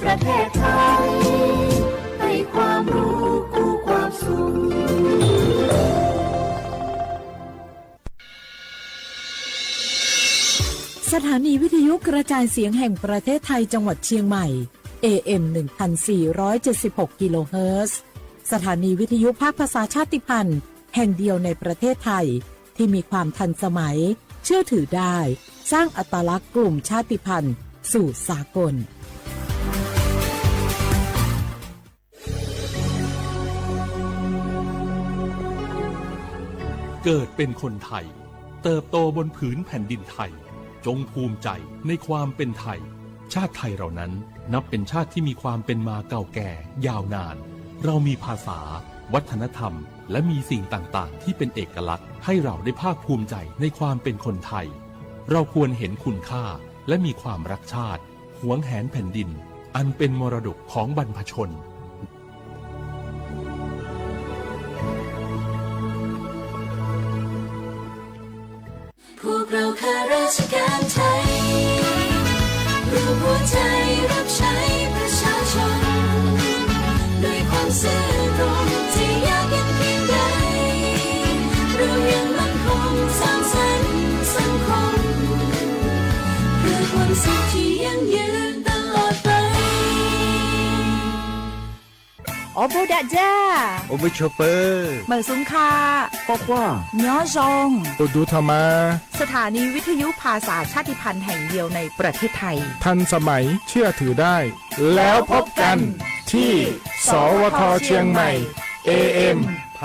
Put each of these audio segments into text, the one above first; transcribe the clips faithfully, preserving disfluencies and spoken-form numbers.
ประเทศไทย ให้ความรู้คู่ความสุข สถานีวิทยุกระจายเสียงแห่งประเทศไทยจังหวัดเชียงใหม่ เอ เอ็ม หนึ่งพันสี่ร้อยเจ็ดสิบหก กิโลเฮิรตซ์ สถานีวิทยุภาคภาษาชาติพันธุ์แห่งเดียวในประเทศไทย ที่มีความทันสมัย เชื่อถือได้ สร้างอัตลักษณ์กลุ่มชาติพันธุ์สู่สากล เกิดเป็นคนไทย เติบโตบนผืนแผ่นดินไทย จงภูมิใจในความเป็นไทย ชาติไทยเรานั้นนับเป็นชาติที่มีความเป็นมาเก่าแก่ยาวนาน เรามีภาษา วัฒนธรรม และมีสิ่งต่างๆ ที่เป็นเอกลักษณ์ ให้เราได้ภาคภูมิใจในความเป็นคนไทย เราควรเห็นคุณค่า และมีความรักชาติ หวงแหนแผ่นดิน อันเป็นมรดกของบรรพชน พวกเราข้าราชการไทย รวมหัวใจรับใช้ประชาชน ด้วยความซื่อตรง จะยากเย็นเพียงใด เรายังมั่นคงสร้างสรรค์สังคม เพื่อความสุขที่ยั่งยืนตลอดไป ဢေႃႈ ပေႃးတႃႇၸႃႉ ဢေႃႈ မုၼ်ၸေႃႇပိူဝ်ႇ မႂ်ႇသုင်ၶႃႈ ၶေႃႈၵႂၢင်ႈ ၺေႃးၸွင်ႈ ဢူးတူးထမ်ႇမႃႇ สถานีวิทยุภาษาชาติพันธุ์แห่งเดียวในประเทศไทย ทันสมัย เชื่อถือได้ แล้วพบกันที่ สวท เชียงใหม่ เอ เอ็ม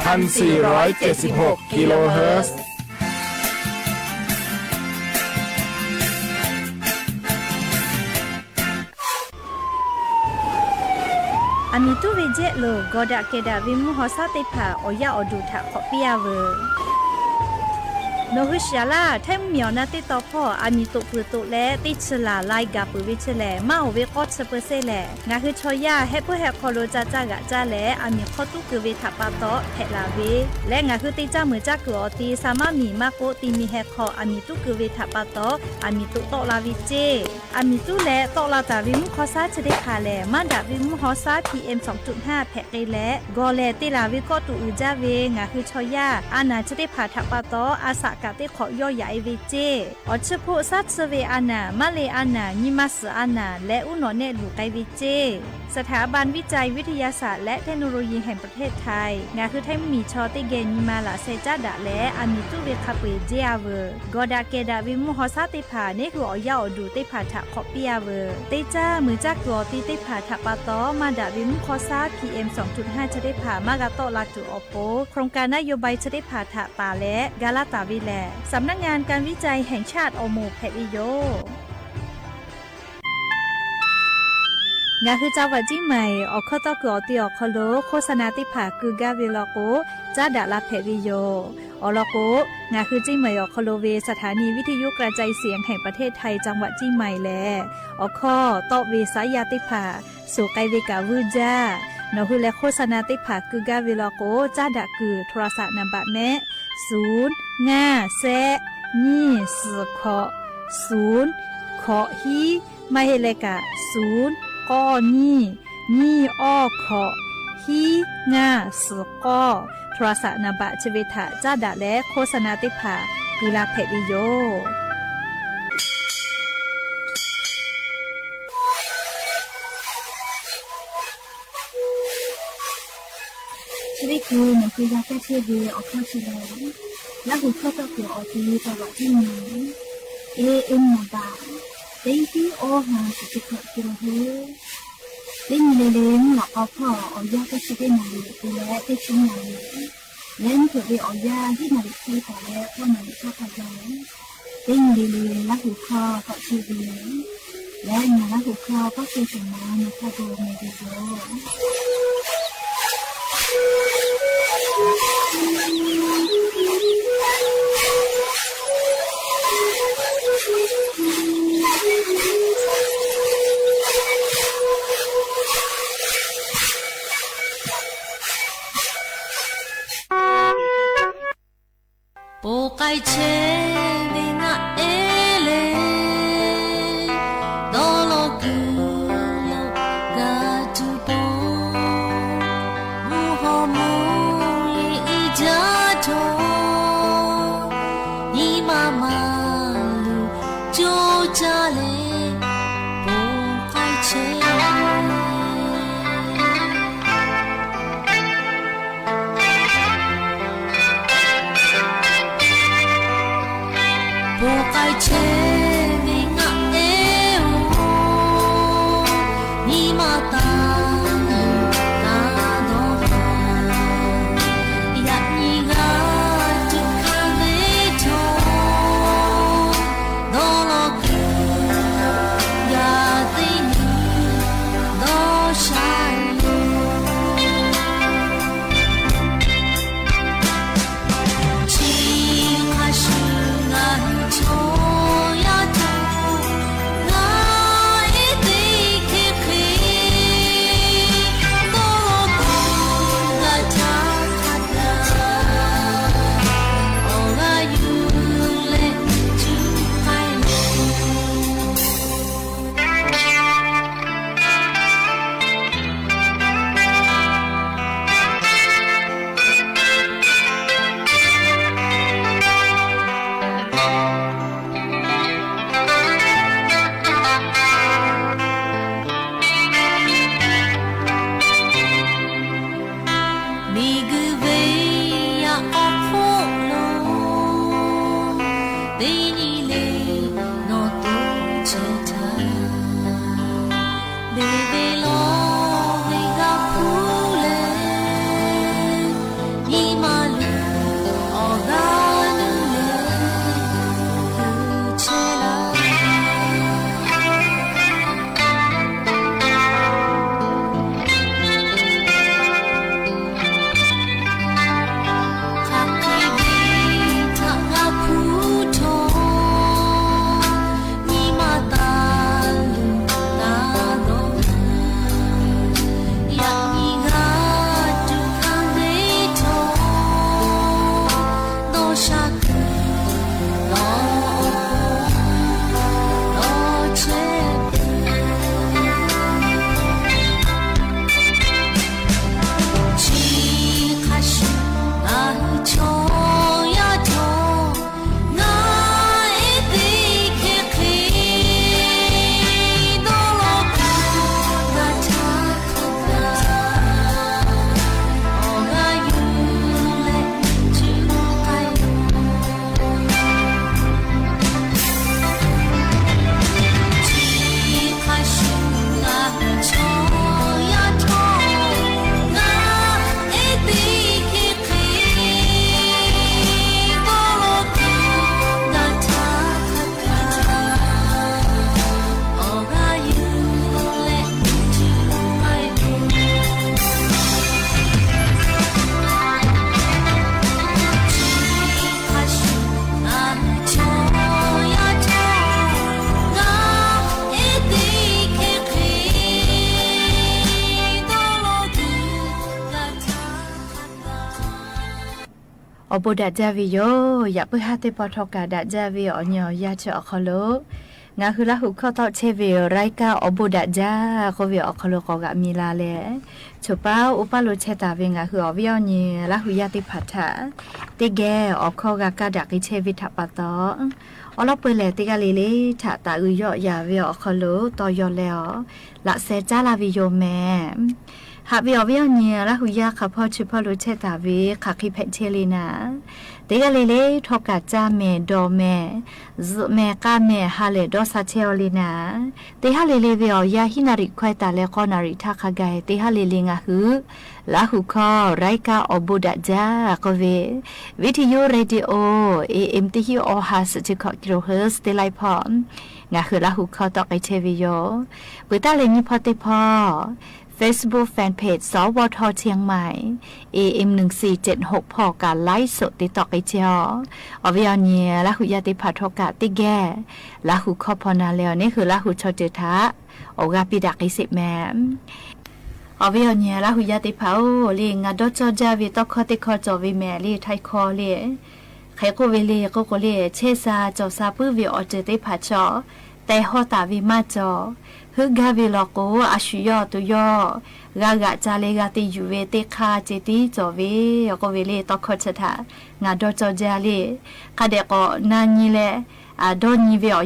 พันสี่ร้อยเจ็ดสิบหก กิโลเฮิรตซ์ ဢမံၤတူၺ်းဝေႇၸႅတ်ႉလူၺ်ႈ ၵေႃႈ တၵ်းၵႄႈတၢင်ႇဝႄႈ မုၼ်ႁေႃသႃးတႄႉၽႃႇ ဢေႃႈယႃႉဢေႃႈတူႇထႃႇ ၶေႃႈပျႃးဝႆႉ ၼေႃႈ ႁိုဝ်သြႃႇလႃႉ ထႆးမီႇဢေႃႈၼႃႇ တႄႉတေႃႈၽေႃႉ ဢမံၤတူၺ်းပိူဝ်ႈတူၺ်းလႄႈ တႄႉသိုဝ်ႈလႃႇ လၢႆးၵႃႈပိူဝ်ႈဝႆႉၸိူဝ်းလႄႈ မႃးဢဝ်ဝႄႈၵေႃႈ သိုဝ်ႈပိူဝ်ႈသႄႈလႄႈ ငႃႈႁိုဝ်ၶျေႃႈယႃႉ ႁႄႉပိူဝ်ႈႁႄႉၶေႃႈလူဝ်ႇ ၸႃႉၸႃႉၵႃႈၸႃႉလႄႈ ဢမံၤၶေႃႈတူၺ်းၵိုဝ်ႈဝႄႈထႃႇပႃႈတေႃႈ ၽႄႈလႃႇဝႄႈ လႄႈ ငႃႈႁိုဝ်တႄႉၸႃႉမိူဝ်ႇၸႃႉၵိူဝ်ဢေႃႈတီႈ သႃႇမႃႇမီႇမႃးၵေႃႈ တီႈမီးႁႄႉၶေႃႈ ဢမံၤတူၺ်းၵိုဝ်ႈဝႄႈထႃႇပႃႈတေႃႈ ဢမံၤတူၺ်းတေႃႉလႃႇဝႆႉၸိူဝ်း ဢမံၤတူၺ်းလႄႈ တေႃႉလႃႇတႃႇဝႄႈ မုၼ်ႁေႃသႃး ၸိူဝ်းတႄႉၽႃႇလႄႈ မႃးတႃႇဝႄႈ မုၼ်ႁေႃသႃး ပီႇဢႅမ်ႇ သွင်ၸုတ်ႉႁႃႈ ၽႄႈၵႄႈလႄႈ ၵေႃႈလႄႈ တေႃႉလႃႇဝႄႈ ၵေႃႉတူႈဢိုဝ်ၸႃႉဝႄႈ ငႃႈႁိုဝ်ၶျေႃႈယႃႉ ဢႃႇၼႃႇ ၸိူဝ်းတႄႉၽႃႇ ထႃႇပႃႈတေႃႈ ဢသၢၵ်ႈၵႃႈတႄႉၶေႃႈ ယေႃးယႃႇဢၢႆႈဝႄႈၸိူဝ်း ဢေႃႈ သိုပ်ႇၽူႈ သႃႇသိူဝ်ႇဝႄႈ ဢႃႇၼႃႇ မႃးလႄႈ ဢႃႇၼႃႇ ငိုၼ်းမႃးသိုဝ်ႇ ဢႃႇၼႃႇ လႄႈ ဢူးၼေႃႇၼႄႉလူႇ ၵႆႉဝႄႈၸိူဝ်း สถาบันวิจัยวิทยาศาสตร์และเทคโนโลยีแห่งประเทศไทย ငႃႈႁိုဝ် ไทยมิติวิทยาศาสตร์และเทคโนโลยีแห่งประเทศไทย ငႃႈႁိုဝ် ไทยมิติ တေႃႉၵႄႈငိုၼ်းမႃးလႃႇ သႄႈၸႃႉတႃႇလႄႈ ဢမံၤတူၺ်းဝႄႈ ၶႃႈပႄႇၸႄႈဢဝ်ဝႆႉ ၵေႃႈ တၵ်းၵႄႈတၢင်ႇဝႄႈ မုၼ်ႁေႃသႃးတႄႉၽႃႇ ၼႄႉႁိုဝ် ဢေႃႈယႃႉဢေႃႈတူႇတႄႉၽႃႇ ထႃႇၶေႃႈပျႃးဝႆႉ တႄႉၸႃႉ မိူဝ်ႇၸၢၵ်ႈၵေႃႈ တီႈတႄႉၽႃႇ ထႃႇပႃႈတေႃႈ မႃးတႃႇဝႄႈ မုၼ်ႁေႃသႃး ပီႇဢႅမ်ႇ သွင်ၸုတ်ႉႁႃႈ ၸိူဝ်းတႄႉၽႃႇ မႃးၵႃႈတေႃႉလၢၵ်ႈတူၺ်းဢေႃႈ ပူဝ်ႇ โครงการนโยบาย ၸိူဝ်းတႄႉၽႃႇ ထႃႇတႃႇလႄႈ ၵႃႈလၢတ်ႈတႃႇဝႄႈလႄႈ สำนักงานการวิจัยแห่งชาติ ဢေႃႈမူဝ်ႇ ၽႄႈဝႆႉယူႇ။ ငႃႈႁိုဝ် จังหวัดเชียงใหม่ ဢေႃႈၶေႃႈ တေႃႉၵိူဝ်ဢေႃႈတီႈဢေႃႈၶေႃႈလူဝ်ႇ โฆษณาတႄႉၽႃႇ ၵိုဝ်ႈၵႃႈဝႄႈလႄႈၵေႃႈ ၸႃႉတႃႇလႃႈ ၽႄႈဝႆႉယူႇ။ ဢေႃႈလႄႈၵေႃႈ ငႃႈႁိုဝ် เชียงใหม่ ဢေႃႈၶေႃႈလူဝ်ႇဝႄႈ สถานีวิทยุกระจายเสียงแห่งประเทศไทย จังหวัดเชียงใหม่ လႄႈ ဢေႃႈၶေႃႈ တေႃႉဝႄႈ สายยาတႄႉၽႃႇ သူၵႆႉဝႄႈၵႃႈဝိုဝ်ႉၸႃႉ ၼေႃႈ ႁိုဝ်လႄႈ โฆษณาတႄႉၽႃႇ ၵိုဝ်ႈၵႃႈဝႄႈလႄႈၵေႃႈ ၸႃႉတႃႇၵိုဝ်ႈ โทรศัพท์นามบัตร မႄး သုၼ် ငႃႈ သႅတ်ႉ ၼီႈ သိုဝ်ႇ ၶေႃႈ သုၼ် ၶေႃႈ ႁီး မႃးႁဵတ်းလႄႈၵႃႈ သုၼ် ၵေႃႉ ၼီႈ ၼီႈ ဢေႃႈ ၶေႃႈ ႁီး ငႃႈ သိုဝ်ႇ ၵေႃႉ โทรศัพท์นามบัตร ၸိူဝ်းဝႄႈထႃႇ ၸႃႉတႃႇလႄႈ โฆษณาတႄႉၽႃႇ ၵိုဝ်ႈလႃႈ ၽႄႈဝႆႉယူႇ။ ၸိူဝ်းၼႆႉၵေႃႈ မၼ်းၵေႃႈ ယႃႇၵႄႈၸႂ်ဝႄႈ ဢေႃႈၶေႃႈ ၸိူဝ်းလႂ် လႄႈ ႁူဝ်ၶေႃႈ တေႃႉၵိူဝ်ဢေႃႈတီႈ จังหวัดเชียงใหม่ เอ เอ็ม นามบัตร တဵင်ႇတီႈ ဢေႃႈႁႃႈ သီႇသိပ်းၵဝ်ႈ กิโลเฮิรตซ์ တႄႉမီးလႄႈလႄႈ မုၼ်ႁေႃၶေႃႈ ဢေႃႈယႃႉၵႄႈၸႂ်ဝႄႈ ၼႃႇလီႇ ၵူၺ်းလႄႈ တႄႉၸိုင်ၼႃႇလီႇ လႄႈ ၼႆႉၵေႃႈ တေဢေႃႈယႃႉ ႁဵတ်းၼႃႇလီႇ ၶႂ်ႈတႃႇလႄႈ ပေႃးၼႃႇလီႇ ၶႃႈၶႂ်ႈယႃႉ တႄႉမီးလႄႈလႄႈ လႄႈ ႁူဝ်ၶေႃႈ တေႃႉၵိူဝ်ဝႄႈ လႄႈ ၼႃႇလႄႈ ႁူဝ်ၶေႃႈ ၵေႃႈ ၵူၺ်းၸိုင်ၼႃႇ ၼႃႇၶႃႈ ၵေႃႈ မီးလႄႈလႄႈ ပေႃးၵႆႉၸႂ်ဝႆႉငႃႈဢေးလႄႈ တေႃႇလေႃးၵူႈလေႃးၵႃႈ အိုဘိးဒၣ်ကၠၢ်ဝေႇယိၣ် ယၢပ်ႇပိူဝ်ႈဟႃၢ်တၢ်ပီထွဲၵၢၼ် ဒၣ်ကၠၢ်ဝေႇ ဢေႃႈ ညီယၢ်ၸိူဝ်းဢေႃႈၶႃႈလူး။ ငါးႁိုဝ်လႃးႁူၶေႃၢ် တွၵ်ႇထႅင်ႈဝေႇ ရၢႆးၵၢၼ် အိုဘိးဒၣ်ကၠၢ် ၵေႃႈဝေႇဢေႃႈၶႃႈလူး ၵေႃႈၵႃႈမီးလႃးလႄႈ သူပႃး ဢုပႃႉလူထႅင်ႈတႃႇဝေႇ ငါးႁိုဝ် ဢေႃႈ ဝေႇဢေႃႈ ညီ လႃးႁူယၢ်ႉတိၵ်းၽၢတ်ႇထႃႈ တႄႉၵေႃႈ ဢေႃႈ ၶေႃႈၵႃႈၵႃႈ တႃႇၵီႈထႅင်ႈဝေႇ ထႃႈပႃႈတေႃႈ ဢေႃႈ လႄႈပိူဝ်ႈလႄႈ တႄႉၵေႃႈလီလီ ထႃႈတႃႇဢိုဝ်ယွၵ်ႇယႃႇဝေႇဢေႃႈၶႃႈလူး တေႃႈယွၼ်ႉလႄႈ ဢေႃႈ လႃႈသႄႈၸႃႇလႃႈဝေႇယိၼ်းမႄႈ ႁၢပ်ႇဝေႇဢေႃႈ ဝေႇဢေႃႈ ညီ လႃးႁူယၢႉၶႃႈ ၽွမ်ႉသူၽွမ်ႉလူထႅင်ႈတႃႇဝေႇ ၶႃႈၶီႈၽႅၼ်ႇထႅင်ႈလီၼႃႇ တႄႉၵေႃႈလီလီ ထွၵ်ႇၵႃႈၸႃႉမႄႈ တေႃႇမႄႈ ၸူးမႄႈ ၵႃႈမႄႈ ႁႃလႄႈ တေႃႇသႃႇထႅင်ႈလီၼႃႇ တႄႉၵေႃႈလီလီ ဝေႇဢေႃႈ ယႃႇႁိုင်ၼႃႇရီႇ ၶႂ်ႈတႃႇလႄႈ ၵေႃႈၼႃႇရီႇ ထႃႈၶႃႈၵႆႈ တႄႉၵေႃႈလီလီ ငါးႁိုဝ် လႃးႁူၶေႃႈ ရၢႆးၵၢၼ် အိုဘိးဒၣ်ကၠၢ် ၵေႃႈဝေႇ ဝီႇတီႇယူႇ ရေႇတီႇဢူဝ်ႇ ဢေႇဢႅမ်ႇ တီႈႁိုဝ် ဢေႃႈ ႁႃႈသိပ်းၸဵတ်းၵေႃႉ ၵီႇလူဝ်ႇႁႅတ်ႉ တႄႉလႆႈၽွမ်ႉ ငါးႁိုဝ်လႃးႁူၶေႃႈ တွၵ်ႇၵႃႈထႅင်ႈဝေႇယိၼ်း ပိူဝ်ႈတႃႇလႆႈငိၼ်းၽွမ်ႉတႄႉၽွမ်ႉ Facebook Fanpage သဝထ ၸႅၵ်ႉမၢႆ ဢေႇဢႅမ်ႇ ၼိုင်ႈသီႇၸဵတ်းႁူၵ်း ၽွမ်ႉၵႃႈ လၢႆႉသူတ်း တိတ်းတေႃႇၵႃႈၸွမ်း ဢေႃႈ ဝေႇဢေႃႈ ညီ လႃးႁူယၢႆးတိတ်းၽၢတ်ႇ ထွၵ်ႇၵႃႈ တႄႉၵေႃႈ လႃးႁူၶေႃႈ ၽွမ်ႉၼႃႇလႄႈ ၼႆႉၶိုဝ်း လႃးႁူၶေႃႈ ၸိူဝ်းထႃႈ ဢေႃႈ ၵႃႈပီႈတႃႇၵီႈသိပ်းမႄႈ ဢေႃႈ ဝေႇဢေႃႈ ညီ လႃးႁူယၢႆးတိတ်းၽၢတ်ႇ ဢူဝ်း လီ ငၢတ်ႈတေႃႇၸေႃႇၸႃႇဝေႇ တေႃႇၶေႃႈတႄႉၶေႃႈ ၸေႃႇဝေႇမႄႈ လီ ထႆးၶေႃႈလီ ၶႂ်ႈၵူဝ်ဝေႇလီ ၵူဝ်ၵူဝ်လီ ၶျႄႇသႃႇ ၸေႃႇသႃႇ ပိုတ်ႇဝေႇဢေႃႈ ၸိူဝ်းတိတ်းၽၢတ်ႇၸေႃႇ တႄႉႁေႃးတႃႇဝေႇမႃးၸေႃႇ ႁိုဝ်ၵႃႈဝေႇလေႃးၵူဝ် ဢႃႇသူႇယေႃး တူဝ်ယေႃး ၵႃႈၵႃႈၸႃႇလႄႈ ၵႃႈတီႈယူႇဝေႇ တႄႉၶႃႈ ၸေႇတီႇ ၸေႃႇဝေႇ ၵူဝ်ဝေႇလီ တေႃႇၶေႃႈၸိူဝ်းထႃႈ ငၢတ်ႈတေႃႇၸေႃႇၸႃႇလီ ၶႃႈတႄႉၵေႃႈ ၼႃႈယိၼ်းလႄႈ ဢႃႇ တေႃႇယိၼ်းဝေႇဢေႃႈ ယႃႇဢေႃႈၶေ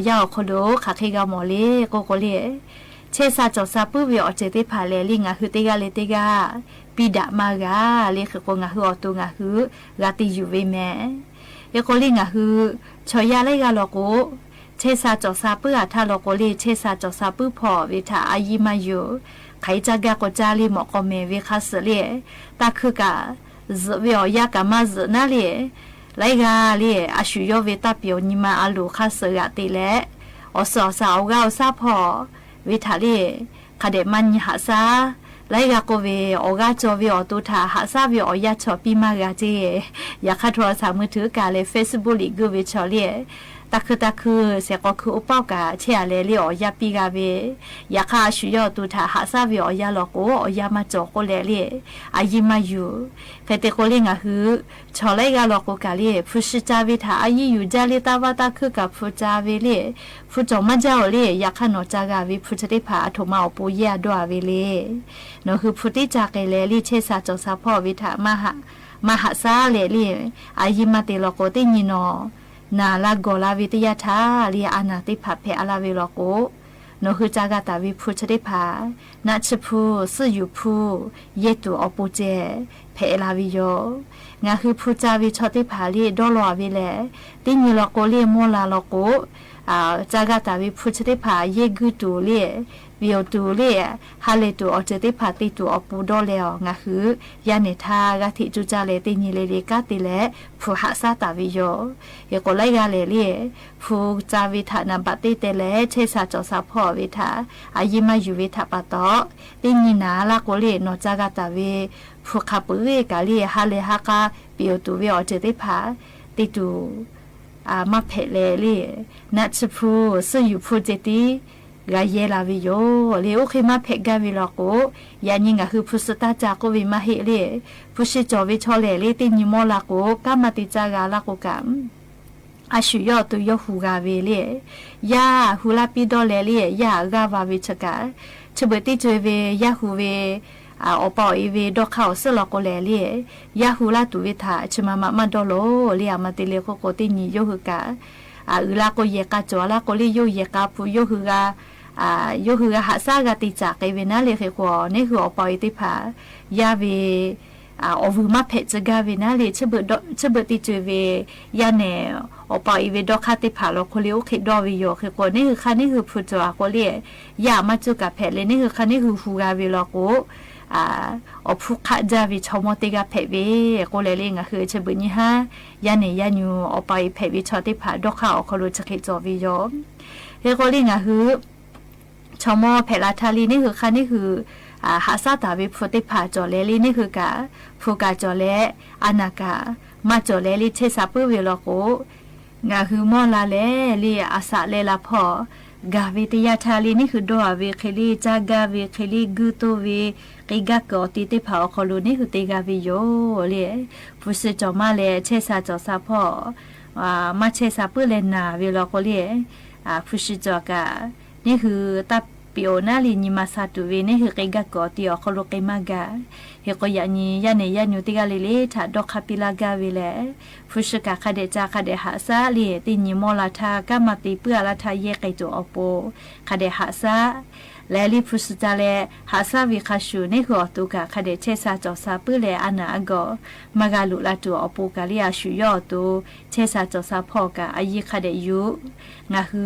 ႃႈလူး ၶႃႈၶႂ်ႈၵႃႈမေႃလီ ၵူဝ်ၵူဝ်လီ ဆဲးစးစီၤစၢ်ပုၢ်ဝဲအီၤစဲးသ့ၣ်တဖၣ်လဲၣ်လံ ငါဟုသ့ၣ်ဂၤလၢသ့ၣ်ဂၤ ပံဒးမၤဂၤလံ ဃိးဃိး ငါဟုအီၤတူ ငါဟု ဂၤတံယုာ်ဝဲမ့ၢ် ဃိးဃိးလံ ငါဟု ဆီၣ်ယၢ်လၢဂၤလီၤကိး ဆဲးစးစီၤစၢ်ပုၢ်အထါလီၤကိးလံ ဆဲးစးစီၤစၢ်ပုၢ်ဖီၣ်ဝဲထၣ် အယံာ်မၤယုာ် ခးအံၤစၢ်ဂၤကိးစၢ်လံ မီၣ်ကီၢ်မဲဝဲခါစၢၤလံ တၢ်ခုကး စၢၤဝဲအီၤယၢ်ကးမၤစၢၤနၤလံ လၢဂၤလံ အဆူၣ်ယီၣ်ဝဲတၢ်ပျီညီမၤအလိၤခါစၢၤဂၤတ့ၢ်လဲၣ် အီၣ်စၢၤအီၣ်စၢ် အီၣ်ဂၢၢ်အီၣ်စၢ်ဖီၣ်ဝဲထၣ်လံ ခးဒဲးမၤနံၤဟးစၢ် လၢဂၤကိးဝဲ အီၣ်ဂၢၢ်ကၠီဝဲအီၤတိၢ်ထၣ် ဟးစၢ်ဝဲအီၤယၢ်ဆီၣ်ပံမၤဂၤတ့ၢ် ယၤခါထီၣ်စၢ်မုၢ်ထုကၣ်လဲၣ် Facebook လံဂုာ်ဝဲဆီၣ်လံ တၢ်ခုတၢ်ခု စဲးကီးခုအိၣ်ပီၣ်ကး ဆဲးအလဲၤလံ အီၣ်ယၢ်ပံဂၤဝဲ ယၤခါအဆူၣ်ယီၣ်အီၤတိၢ်ထၣ် ဟးစၢ်ဝဲအီၤယၢ်လီၤကိး အီၣ်ယၢ်မၤကၠီကိးလဲၣ်လံ အယံာ်မၤယုာ် ဃဲးတ့ၢ်ဃိးလံ ငါဟု ဆီၣ်လၢဂၤလီၤကိးကးလံ ဖုစံၣ်စၢ်ဝဲထၣ် အယံာ်ယုာ်ဒၣ်လံ တၢ်ဘၣ်တၢ်ခုကးဖုစံၣ်စၢ်ဝဲလံ ဖုကၠီမၤကၠီအီၤလံ ယၤခါနီၢ်စၢ်ဂၤဝဲ ဖုဆၢသ့ၣ်တဖၣ် အထိၣ်မၤအီၣ်ပူၤယဲၢ်အဒိၣ်အဝဲလံ နီၢ်ဟုဖုတံၢ်စၢ်ကဲလဲၣ်လံ ဆဲးစးစီၤစၢ်ဖီၣ်ဝဲထၣ် မၤဟးစၢ်လဲၣ်လံ အယံာ်မၤတ့ၢ်လီၤကိး တ့ၢ်နံၤနီၢ် နၢ်လၢဂီၤလၢဝဲတယၢ်ထါလံ အနၢ်သ့ၣ်တဖၣ်ဖဲးအါလၢဝဲလီၤကိး နီၢ်ဟုစၢ်ဂၤတၢ်ဝဲဖုဆၢသ့ၣ်တဖၣ် နၢ်ဆံဖု စုယူၤဖု ယဲၢ်တူာ်အီပူၤစဲး ဖဲးလၢဝဲယိာ် ငါဟုဖုစံၣ်စၢ်ဝဲဆီၣ်သ့ၣ်တဖၣ်လံ ဒီလီၤဝဲလဲၣ် တ့ၢ်နံၤလီၤကိးလံ မီၢ်လါလီၤကိး စၢ်ဂၤတၢ်ဝဲဖုဆၢသ့ၣ်တဖၣ် ယဲၢ်ဂုၢ်တူာ်လံ ပျီတူာ်လံ ဟါလဲၤတူာ်အီၤစဲးသ့ၣ်တဖၣ် တ့ၢ်တူာ်အီပူၤဒီလဲၣ်အီၤ ငါဟု ယါနဲၣ်ထါဂၤထံးကၠူကၠၢ်လဲၣ် တ့ၢ်နံၤလံလံ ကါတ့ၢ်လဲၣ် ဖုဟးစၢ်တၢ်ဝဲယိာ် ဃိးလၢဂၤလဲၣ်လံ ဖုစံၣ်စၢ်ဝဲထၣ် နၢ်ဘၣ်တ့ၢ်တဲလဲၣ် ဆဲးစးစီၤစၢ်ဖီၣ်ဝဲထၣ် အယံာ်မၤယုာ်ဝဲထၣ်ပာ်တီၢ် တ့ၢ်နံၤနၢ်လၢကိးလံ နီၢ်စၢ်ဂၤတၢ်ဝဲ ဖုခးပှဲၤဂ့ၢ်ကးလံ ဟါလဲၤဟါခါ ပျီတူာ်ဝဲအီၤစဲးသ့ၣ်တဖၣ် တ့ၢ်တူာ် မၤဖဲးလဲၣ်လံ နၢ်ဆံဖု စုယူၤဖုစဲးတံၢ် ဂၤယဲၢ်လၢဝဲယိာ်လံ အိၣ်ဃ့မၤဖဲးဂၤဝဲလီၤကိး ယါနံၤ ငါဟုဖုစံၣ်စၢ်ကိးဝဲမၤဟ့ၣ်လံ ဖုစံၣ်စၢ်ဝဲဆီၣ်လဲၣ်လံ တ့ၢ်နံၤမီၢ်လါကိး ကါမၤတံၢ်စၢ်ဂၤလၢကိးကး အဆူၣ်ယီၣ်တူာ်ယီၣ်ဟူးဂၤဝဲလံ ယၢ်ဟူးလၢပံဒီလဲၣ်လံ ယၢ်အဂၤဝဲဝဲဆၢကး ဆၢဘၣ်တံၢ်စၢၤဝဲ ယၢ်ဟူးဝဲ အီၣ်ပာ်အီၤအံၤဝဲ ဒီခါအီၤစၢ်လီၤကိးလဲၣ်လံ ယၢ်ဟူးလၢတူာ်ဝဲထၣ် ဆၢမၤမၤမၤဒီလိၤလံ အမၤတ့ၢ်လံ ဃိးဃိး တ့ၢ်နံၤယိၣ်ဟုးကး အုၣ်လၢကိးယဲၢ်ကး ကၠီလၢကိးလံ ယိၣ်ယဲၢ်ကး ဖုယိၣ်ဟုးဂၤ ယိၣ်ဟုးဂၤဟးစၢ်ဂၤတံၢ်စၢ်ကဲဝဲနၤလံ ဃိးဃိး န့ၣ်ဟုးအီၣ်ပာ်အီၤအံၤသ့ၣ်တဖၣ် ယၢ်ဝဲ အီၣ်ဝုၢ်မၤဖဲးစၢ်ဂၤဝဲနၤလံ ဆၢဘၣ်တံၢ်စၢၤဝဲ ယါနဲၣ် အီၣ်ပာ်အီၤအံၤဝဲ ဒီခါသ့ၣ်တဖၣ်လီၤကိးလံ အိၣ်ဃ့ဒီဝဲယိာ် ဃိးဃိး န့ၣ်ဟုးခါန့ၣ်ဟုး ဖုစံၣ်စၢ်ကိးလံ ယၢ်အမၤစၢၤကးဖဲးလဲၣ် န့ၣ်ဟုးခါန့ၣ်ဟုးဟူးဂၤဝဲလီၤကိး အီၣ်ဖုခးဒၣ်ဝဲ ဆီၣ်မီၢ်တ့ၢ်ဂၤဖဲးဝဲ ကိးလဲၣ်လံ ငါဟု ဆၢဘၣ်နံၤဟါ ယါနဲၣ်ယါညိ အီၣ်ပာ်အီၤအံၤဖဲးဝဲဆီၣ်သ့ၣ်တဖၣ် ဒီခါအီၤခီလိာ် ဆၢဃ့ၣ်ကၠီဝဲယိာ် ဃိးဃိးလံ ငါဟု ဆီၣ်မီၢ်ဖဲးလၢထါလံ န့ၣ်ဟုးခါန့ၣ်ဟုး ဟးစၢ်တၢ်ဝဲဖုသ့ၣ်တဖၣ် ကၠီလဲၣ်လံ န့ၣ်ဟုးကး ဖုကးကၠီလဲၣ် အနၢ်ကး မၤကၠီလဲၣ်လံ ဆဲးစၢ်ပုၢ်ဝဲလီၤကိး ငါဟုမီၢ်လါလဲၣ်လံ အစးလဲၤလၢဖီၣ် ဂၤဝဲတယၢ်ထါလံ န့ၣ်ဟုးဒီဝဲဃ့လံ စၢ်ဂၤဝဲဃ့လံ ဂုၢ်တိၢ်ဝဲ ဃ့ဂၤကၢၤအီၤတံၢ်သ့ၣ်တဖၣ်အီၤခီလိာ် န့ၣ်ဟုးတ့ၢ်ဂၤဝဲယိာ်လံ ဖုစံၣ်စၢ်မါလဲၣ် ဆဲးစၢ်စီၤစၢ်ဖီၣ် မါဆဲးစၢ်ပုၢ်လဲၣ်နၢ်ဝဲလီၤကိးလံ ဖုစံၣ်စၢ်ကး န့ၣ်ဟုးတၢ်ပျီနၤလံ နံၤမၤဆါတူာ်ဝဲ န့ၣ်ဟုးဃ့ဂၤကၢၤအီၤတံၢ်အီၤခီလိာ် ဃ့မၤဂၤ ဃိးဃိး ယါနံၤ ယါနဲၣ်ယါညိ တ့ၢ်ဂၤလံလံ ထးဒီခါပံလၢဂၤဝဲလဲၣ် ဖုစံၣ်စၢ်ကး ခါဒဲးစၢ် ခါဒဲးဟးစၢ်လံ တ့ၢ်နံၤမီၢ်လါထါ ကါမၤတံၢ်ပုၢ်အလါထါ ယဲၢ်ဃဲၤတူာ်အီၤပူၤ ခါဒဲးဟးစၢ် လဲၤလံ ဖုစံၣ်စၢ်လဲၣ် ဟးစၢ်ဝဲခါဆူၣ် န့ၣ်ဟုးအီၤတူကး ခါဒဲးဆဲးစၢ်စီၤစၢ်ပုၢ်လဲၣ် အနၢ်အဂီၢ် မၤဂၤလိာ်လၢတူာ်အီၤပူၤကးလံ အဆူၣ်ယီၣ်အီၤတူ ဆဲးစၢ်စီၤစၢ်ဖီၣ်ကး အယံၤခါဒဲးယိာ် ငါဟု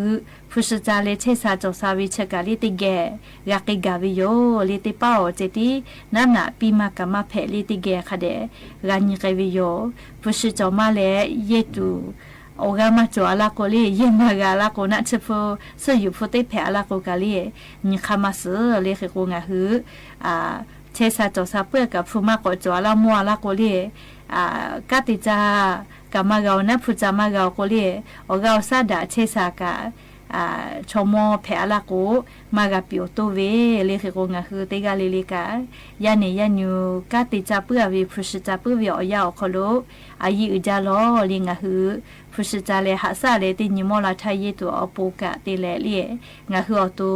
ဖုစံၣ်စၢ်လဲၣ် ဆဲးစၢ်စီၤစၢ်ဝဲဆၢကးလံ တ့ၢ်ဂဲၤ ဂၤဃ့ဂၤဝဲယိာ်လံ တ့ၢ်ပာ်အီၤစဲးတံၢ် နးနးပံမၤကးမၤဖဲးလံ တ့ၢ်ဂဲၤခါဒဲး ဂၤနံၤဃဲၤဝဲယိာ် ဖုစံၣ်စၢ်မါလဲၣ် ယဲၢ်တူာ် အီၣ်ဂၤမၤကၠီအလါကိးလံ ယဲၢ်မၤဂၤအလါကိး နၢ်ဆံဖု စုယူၤဖုသ့ၣ်ဖဲးအလါကိးကးလံ နံၤခါမၤစၢၤလံ ဃိးဃိး ငါဟု ဆဲးစၢ်စီၤစၢ်ပုၢ်ကး ဖုမၤကၠီအလါမိၢ်အလါကိးလံ ကါတံၢ်စၢ် ကးမၤဂၤအီၤ နၢ်ဖုစၢ်မၤဂၤအီၤကိးလံ အီၣ်ဂၤအီၣ်စၢ်ဒၣ်ဆဲးစၢ်ကး ဆီၣ်မီၢ်ဖဲးအလါကိး မၤဂၤပျီတိၢ်ဝဲလံ ဃိးဃိး ငါဟု တ့ၢ်ဂၤလံလံကး ယါနဲၣ်ယါညိ ကါတံၢ်စၢ်ပုၢ်အဝဲ ဖုစံၣ်စၢ်ပုၢ်ဝဲအီၣ်ယၢ်အီၤခီလိာ် အယံၤအုၣ်ဒၣ်လီၤလံ ငါဟု ဖုစံၣ်စၢ်လဲၣ် ဟးစၢ်လဲၣ် တ့ၢ်နံၤမီၢ်လါထါ ယဲၢ်တူာ်အီၤပူၤကး တ့ၢ်လဲၣ်လံ ငါဟုအီၤတူ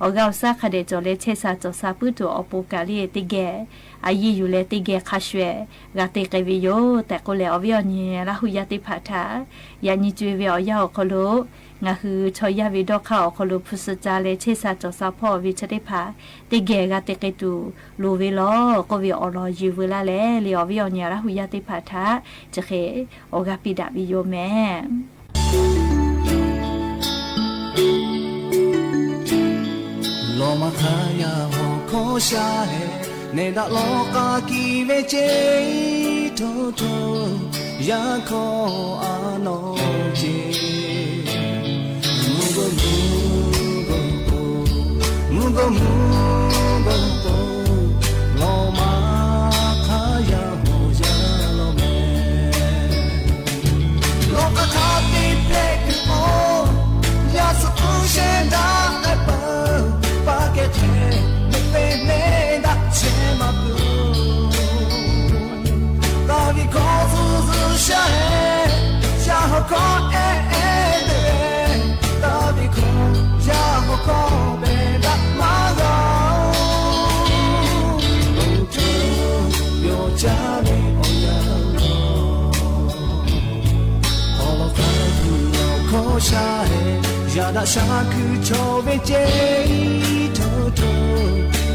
အီၣ်ဂၤအီၣ်စၢ်ခါဒဲးကၠီလဲၣ် ဆဲးစၢ်စီၤစၢ်ပုၢ်တူာ်အီၤပူၤကးလံ တ့ၢ်ဂဲၤ အယံၤယူၤလဲၣ် တ့ၢ်ဂဲၤ ခါဆူၣ် ဂၤတ့ၢ်ဃဲၤဝဲယိာ် တဲာ်ကိးလဲၣ် အီၣ်ဝဲအီၤန့ၣ် လၢဟူးယါသ့ၣ်တဖၣ်ထါ ယၤနံၤကွၢ်ဝဲအီၣ်ယၢ်အီၤခီလိာ် ငါဟု ဆီယၢ်ဝေဒီခၣ် အိၣ်ခီလိာ် ဖုစၢ်စၢ်လၢ ဆ့ဆၣ်စီၤစၢ်ဖီၣ် ဝံၢ်ဆၢသ့ၣ်တဖၣ် တကဲဂၤတကဲတူာ်လိာ်ဝဲလီၤ. ကီၢ်ဝဲအီၤလီၤယုၢ်ဝဲလၢ်လဲၣ် လၢအီၤဝဲအီၤညါ ရၢ်ဟူယၢ်သ့ၣ်တဖၣ်ထၢ တဃဲ အီၣ်ဂၤပံးဒၣ်ဝံယိၤမဲာ် လီၤမၢ်ခါယၢ် ဟီၣ်ခီၣ်ဆၢဟဲ နဲဒၣ်လီၤဃာ်က့ၤဝဲ ကၠ့ထိထိ ယၢ်ခီအနီၢ်ကၠ့ မုၢ်ဂီၤမုၢ်ဂီၤပိၤ မုၢ်ဂီၤမုၢ်ဂီၤပိၤ လီၤမၢ်ခါယၢ် ဟီၣ်ယၢ်လီၤမဲာ် လီၤဃာ်ခါတ့ဖျဲးက့ၤအီၤ ယၤစကူရှဲဒၣ်အပၢ် ပာ်ကဲထဲ မ့ၢ်ပဲနဲဒၣ်ဆဲးမၤပူၤ တၢ်ဝံခီၣ်စူၤစူၤဆါဟဲ ဆါဟီၣ်ခီၣ်အဲၣ်အဲၣ်ဒဲ တၢ်ဝံခီၣ် ဆါဟီၣ်ခီၣ်ဘဲဒၣ်မၤဂီၤ အိၣ်ထိး ပျီကၠၢ်န့ၣ် အီၣ်ယၢ်လီၤ ဟီၣ်လီၤခါ ဟီၣ်ခီၣ်ဆၢဟဲ ယၤဒၣ်ဆၢခုၣ်ဆီဝဲ ကၠ့ထိထိ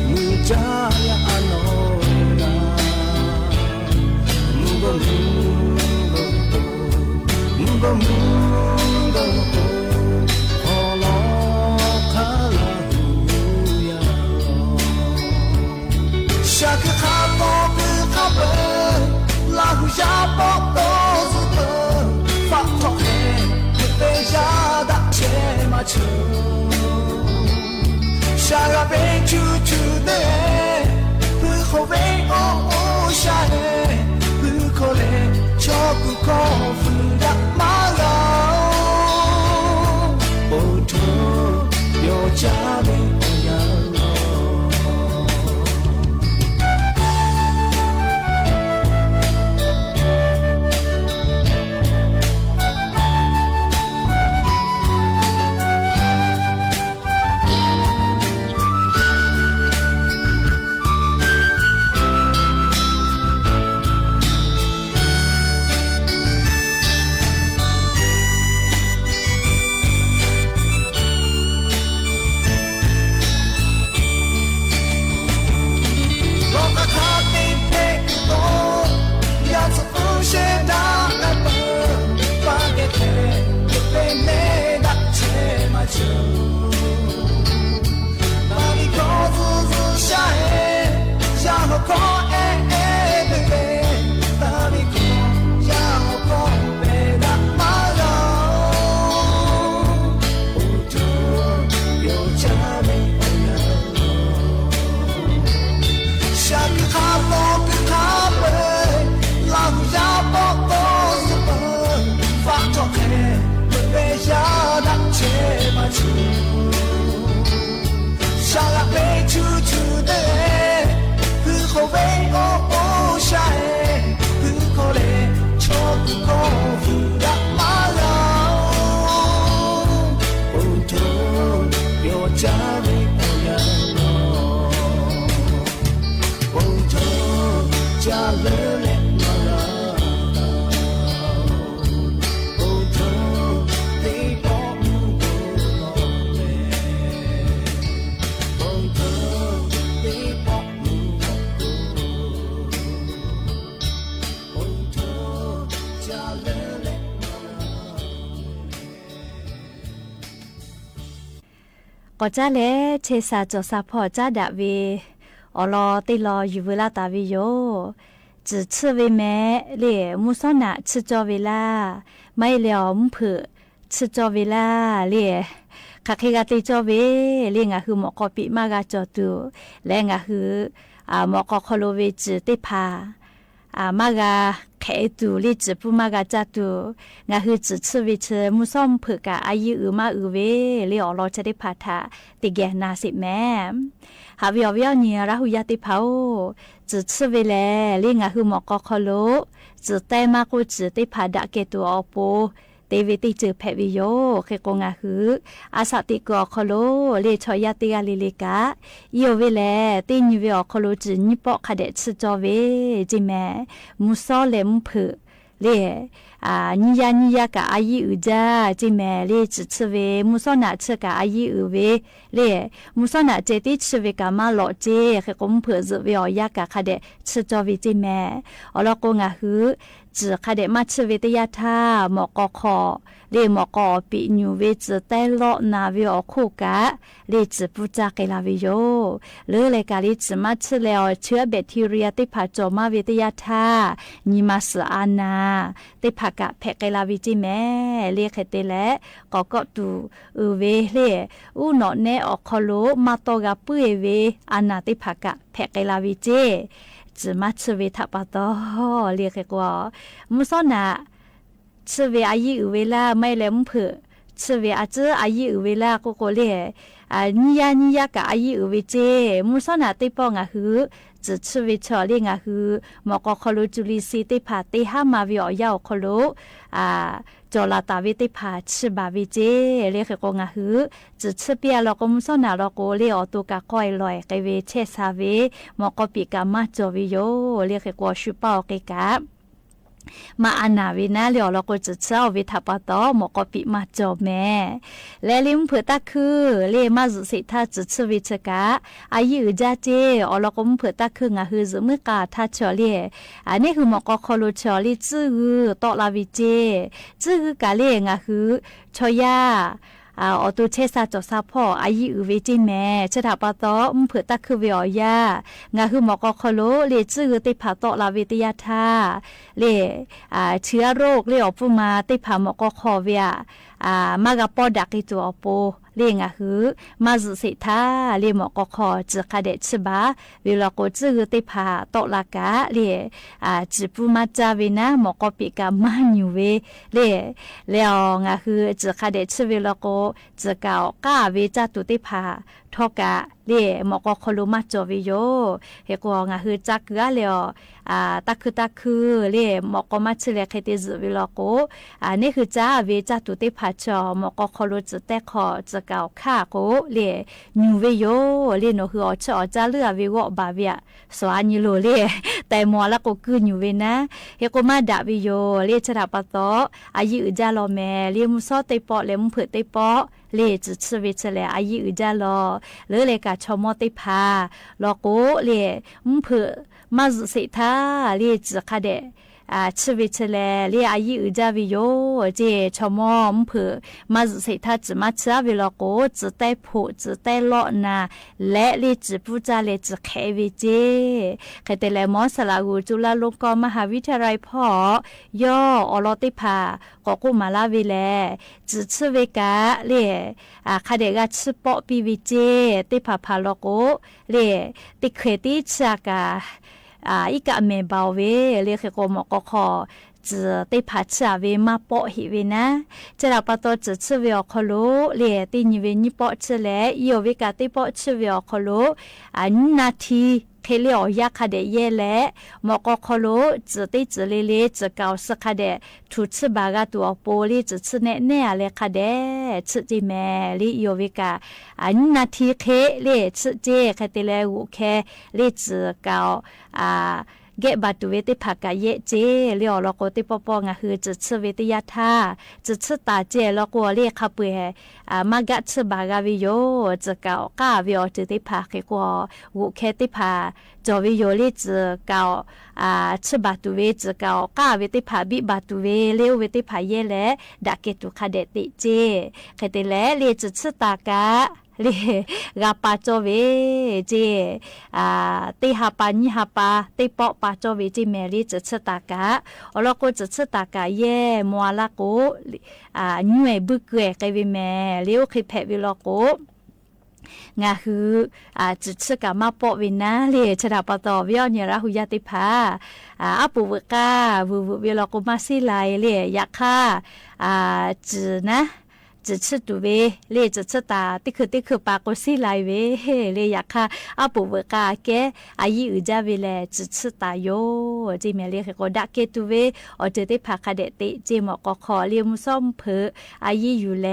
မုၢ်ကၠၢ်ယၤအနီၢ်ဂၤ မုၢ်ဂီၤမုၢ်ဂီၤပိၤ မုၢ်ဂီၤမုၢ်ဂီၤပိၤ ဟီၣ်လီၤခါ လၢဟူယၢ်လီၤ ဆၢခုၣ်ခါ သီခုၣ်ခါပၢၢ် လၢဟူယၢ်ဘီၣ်သိၣ်သပၢၤ ဖးထီၣ်ဟဲ မ့ၢ်ပဲယၤဒၣ်ဆဲးမၤဆိ ဆၢဂၤဘ့ၣ်ဆူၣ်ဆူၣ်ဒဲ ဖုဃီၤဝဲအိၣ်အိၣ်ဆါဟဲ ဖုခီၣ်လဲၣ် ဆီကူၣ်ခီၣ်ဖုဒၣ်မၤဂီၤ အိၣ်ထိး ပျီကၠၢ်န့ၣ် အီၣ်ယၢ်လီၤ လီၤဃာ်ခါတ့ဖျဲးက့ၤအီၤ ယၤစကူရှဲဒၣ်အပၢ် ပာ်ကဲထဲ မ့ၢ်ပဲနဲဒၣ်ဆဲးမၤဆိ တၢ်ဝံခီၣ်စူၤစူၤဆါဟဲ ဆါဟီၣ်ခီၣ်အဲၣ်အဲၣ်ဒဲ တၢ်ဝံခီၣ် ဆါဟီၣ်ခီၣ်ဘဲဒၣ်မၤဂီၤ အိၣ်ထိး ပျီကၠၢ်န့ၣ် အီၣ်ယၢ်လီၤ ဆၢခုၣ်ခါ သီခုၣ်ခါပၢၢ် လၢဟူယၢ်ဘီၣ်သိၣ်သပၢၤ ဖးထီၣ်ဟဲ မ့ၢ်ပဲယၤဒၣ်ဆဲးမၤဆိ ဆၢဂၤဘ့ၣ်ဆူၣ်ဆူၣ်ဒဲ ဖုဃီၤဝဲအိၣ်အိၣ်ဆါဟဲ ဖုခီၣ်လဲၣ် ဆီကူၣ်ခီၣ်ဖုဒၣ်မၤဂီၤ အိၣ်ထိး ပျီကၠၢ်န့ၣ် အီၣ်ယၢ်လီၤ အိၣ်ထိး ကၠၢ်လၢလဲၣ်မၤဂီၤ ကီၢ်ကၠၢ်လဲၣ် ဆဲးစၢ်စီၤစၢ်ဖီၣ် ကၠၢ်ဒၣ်ဝဲ အီၤလီၤတ့ၢ်လီၤယုၢ်ဝဲလၢ်တၢ်ဝံယိၤ စူၣ်ဆူၣ်ဝဲမဲာ် လၢ မူစီနၢ်ဆူၣ်ကၠီဝဲလၢ် မ့ၢ်လၢအီၤမုၢ်ဖုး ဆူၣ်ကၠီဝဲလၢ် လၢ ခးဃ့ဂၤတ့ၢ်ကၠီဝဲ လၢ ငါဟုမီၢ်ကီၢ်ပံးမၤဂၤကၠီတူာ် လၢ ငါဟု အ မီၢ်ကီၢ်ခီလိာ်ဝဲစူၣ်သ့ၣ်တဖၣ် အ မၤဂၤခဲအံၤတူာ် လၢစူၣ်ပူၤမၤဂၤကၠၢ်တူာ် ငါဟုစူၣ်ဆူၣ်ဝဲဆူ မူစီမုၢ်ဖုးကး အယုၢ်အုၣ်မၤအုၣ်ဝဲ လၢအီၤလီၤဆၢသ့ၣ်တဖၣ်ထၢ တကဲနၤစ့ၢ်မဲာ် ဟးဝံအီၤဝံအီၤညါ ရၢ်ဟူယၢ်သ့ၣ်တဖၣ်ဧိၤ စူၣ်ဆူၣ်ဝဲလဲၣ် လၢ ငါဟုမီၢ်ကီၢ်ခီလိာ် စူၣ်တဲမၤကိးစူၣ်သ့ၣ်တဖၣ်ဒၣ်ကဲတူာ်အီၤပူၤ တ့ဝဲတ့ၢ်စၢၤဖဲဝံယိၤ ဃ့ကိး ငါဟု အစးတ့ၢ်ကွံာ်အီၤခီလိာ် လၢဆီယၢ်တ့ၢ်ဂၤလံၤလံၤကး အံၤအိၣ်ဝဲလဲၣ် တ့ၢ်ညွံးဝဲအီၤခီလိာ် စူၣ်ညိၣ်ပီၣ်ခးဒဲးဆူၣ်ကၠီဝဲ စ့ၢ်မဲာ် မူစီလဲၣ်မုၢ်ဖုး เล่ อ่า ยี่ยายี่ยากะอายี่อือจ้า เจ้ยแหม เล่ จื้อเว มูซ้อนหนาเชอกะอายี่อือเว เล่ มูซ้อนหนาเจตี้เชอเวกะมาหล่อเจ้ เขยโกมเผิดเสอะเวออกยากะคะแดะเชอจอเวเจ้ยแหม อ๋อ แล้วโกงาหื้อ จื้อคะแดะมาเชอเวเต๊ยาท่า หมอกอคอ เล่ หมอกอปิดอยู่เว จื้อแต๊เลาะนาเวออกโคกะ เล่ จื้อปูจาเกลาเวโย เล่ เล่กาเล่ จื้อมาเชอแล้ว เชื้อแบคทีเรียเต๊ยผ่าจ่อมาเวเต๊ยาท่า ยี่มาเสอะอานา เต๊ยผ่ากะแผะเกลาเวเจ้ยแหม เล่ เขยเตแล กอก็ตู อือเว เล่ อู้หนอแนะออกคอโล มาต่อกาปื้อเว อานาเต๊ยผ่ากะแผะเกลาเวเจ้ จื้อมาเชอเวถะปาตอ เล่ เขยโก มูซ้อนหนา เชอเวอายี่อือเวล่า ไม่แลมูเผิด เชอเวอาจื้ออายี่อือเวล่า โกโกเล่ อ่า ยี่ยายี่ยากะอายี่อือเวเจ้ มูซ้อนหนาเต๊ยปอกงาหื้อ จื้อเชอเวเชาะ เล่ งาหื้อ หมอกอคอโลจุลินทรีย์เต๊ยผ่าเต๊ยห้ามมาเวออกยาออกคอโล อ่า จ่อลาตาเวเต๊ยผ่าเชอบาเวเจ้ เล่ เขยโกงาหื้อ จื้อเชอเปียแล้วโก มูซ้อนหนาแล้วโก เล่ ออกตัวกาก้อยลอยเกเว แช่ซาเว หมอกอปิดกะมาจ่อเวโย เล่ เขยโก ชุเป้าเกกะ มาอานาเวนะ เล่ อ๋อ แล้วโก จื้อเชอเวถะปาตอ หมอกอปิดมาจ่อแหม และเล่ มูเผิดตาคือ เล่ มาสืบเสกท่า จื้อเชอเวเชอกะ อายี่อือจ้าเจ้ อ๋อ แล้วโก มูเผิดตาคืองาหื้อ สืบมือกาท่าเชาะ เล่ อ่า เน่หื้อหมอกอคอโลเชาะ เล่ จื้อหื้อ เตาะลาเวเจ้ จื้อหื้อกา เล่ งาหื้อ ชอยา อ่า ออกตัวแช่ซาจ่อซาพ่อ อายี่อือเวเจ้ยแหม เชอถะปาตอ มูเผิดตาคือเวออกยา งาหื้อหมอกอคอโล เล่ จื้อหื้อเต๊ยผ่าเตาะลาเวเต๊ยาท่า เล่ อ่า เชื้อโรค เล่ ออกปูมาเต๊ยผ่าหมอกอคอเวอะ อ่า มากาป้อดักอีตัวออกโป เล่ งาหื้อ มาสืบเสกท่า เล่ หมอกอคอ จื้อคะแดะเชอบา เวลาโก จื้อหื้อเต๊ยผ่าเตาะลากะ เล่ อ่า จื้อปูมาจาเวนะ หมอกอปิดกะมาอยู่เว เล่ แล้วงาหื้อ จื้อคะแดะเชอเวลาโก จื้อเก่าก้าเวจ้าตูเต๊ยผ่า ทอกะ เล่ หมอกอคอโลมาจ่อเวโย เฮโกงาหื้อจ้าเกือแล้ว อ่า ตาคือตาคือ เล่ หมอกอมาเชอแล เขยเตสืบเวลาโก อ่า เน่หื้อจ้าเวจ้าตูเต๊ยผ่าเชาะ หมอกอคอโลจื้อแต๊คอ จื้อเก่าข้าโก เล่ อยู่เวโย เล่ หนอหื้อออกเชอออกจ้าเลือเววอบาเวอะ สวาญิโล เล่ แต่หมอละโกกืออยู่เวนะ เฮโกมาดะเวโย เล่ เชอถะปาตอ อายี่อือจ้าลอแหม เล่ มูซ้อนเต๊ยปอก เล่ มูเผิดเต๊ยปอก เล่ จื้อเชอเวเชอแล อายี่อือจ้าลอ เล่ เล่กาชอมอเต๊ยผ่า ลอโก เล่ มูเผิด มาสืบเสกท่า เล่ จื้อคะแดะ อ่า เชอเวเชอแล เล่ อายี่อือจ้าเวโย เจ้ ชอมอ มูเผิด มาสืบเสกท่า จื้อมาเชอเวลาโก จื้อแต๊โผะ จื้อแต๊เลาะนา และเล่ จื้อปูจา เล่ จื้อแคะเวเจ้ เขยเตแล มอสลากู จุฬาลงกรณ์มหาวิทยาลัยพ่อ ย่อ ออลอเต๊ยผ่า กอโกมาลาเวแล จื้อเชอเวกะ เล่ อ่า คะแดะกาเชอปอกปี้เวเจ้ เต๊ยผ่าผ่าลอโก เล่ เต๊ยเขยตี้เชอกา อ่า อีกะแหมเบาเว เล่ เขยโกหมอกอคอ จื้อเต๊ยผ่าเชอเวมาปอกหิเวนะ เชอถะปาตอ จื้อเชอเวออกคอโล เล่ ตี้ยี่เวยี่ปอกเชอแล อีโอเวกาตี้ปอกเชอเวออกคอโล อ่า นาที เขยเล่ ออกยาคะแดะแยะแล หมอกอคอโล จื้อตี้จื้อเล่เล่ จื้อเก่าเชอคะแดะ ถูกเชอบากาตูออกโป เล่ จื้อเชอแนะแน่แลคะแดะ เชอเจ้ยแหม เล่ อีโอเวกา อ่า นาทีเขยเล่ เชอเจ้ย เขยเตแล หูแค เล่ จื้อเก่า อ่า แกะบาตูเวเต๊ยผ่ากะแยะเจ้ เล่ ออลอโก เต๊ยปอกปอกงาหื้อ จื้อเชอเวเต๊ยาท่า จื้อเชอต๋าเจ้ ลอโก เล่ คะเปื่อย อ่า มากะเชอบากาเวโย จื้อเก่าก้าเวออกจื้อเต๊ยผ่า เขยโก หูแคเต๊ยผ่า จ่อเวโย เล่ จื้อเก่า อ่า เชอบาตูเว จื้อเก่าก้าเวเต๊ยผ่า บิบาตูเว เล่ เวเต๊ยผ่าแยะแล ดะเกะตูคะแดะเต๊ะเจ้ เขยเตแล เล่ จื้อเชอต๋ากะ เล่ กาปาจ่อเวเจ้ อ่า เต๊ยฮาปา ยี่ฮาปา เต๊ยปอกปาจ่อเวเจ้ยแหม เล่ จื้อเชอต๋ากะ ออลอโก จื้อเชอต๋ากะแยะ มัวละโก อ่า หน่วยบึกเกยเกยเวแหม เล่ เขยแผะเวลอโก งาหื้อ อ่า จื้อเชอกามาปอกเวนะ เล่ เชอถะปาตอ เวออกเนี่ยละ หูยาเต๊ยผ่า อ่า อะปู๋เวอะกา วือวือเวลอโกมาซี่ไล เล่ ยาค่า อ่า จื้อนะ จื้อเชอตูเว เล่ จื้อเชอต๋า ตี้คือตี้คือปาโกซี่ไลเว เล่ ยาค่า อะปู๋เวอะกา แกะ อายี่อือจ้าเวแล จื้อเชอต๋าโย เจ้ยแหม เล่ เขยโกดะเกะตูเว ออกจื้อเต๊ยผ่าคะแดะเต๊ะเจ้ย หมอกอคอ เล่ มูซ้อนเผิด อายี่อยู่แล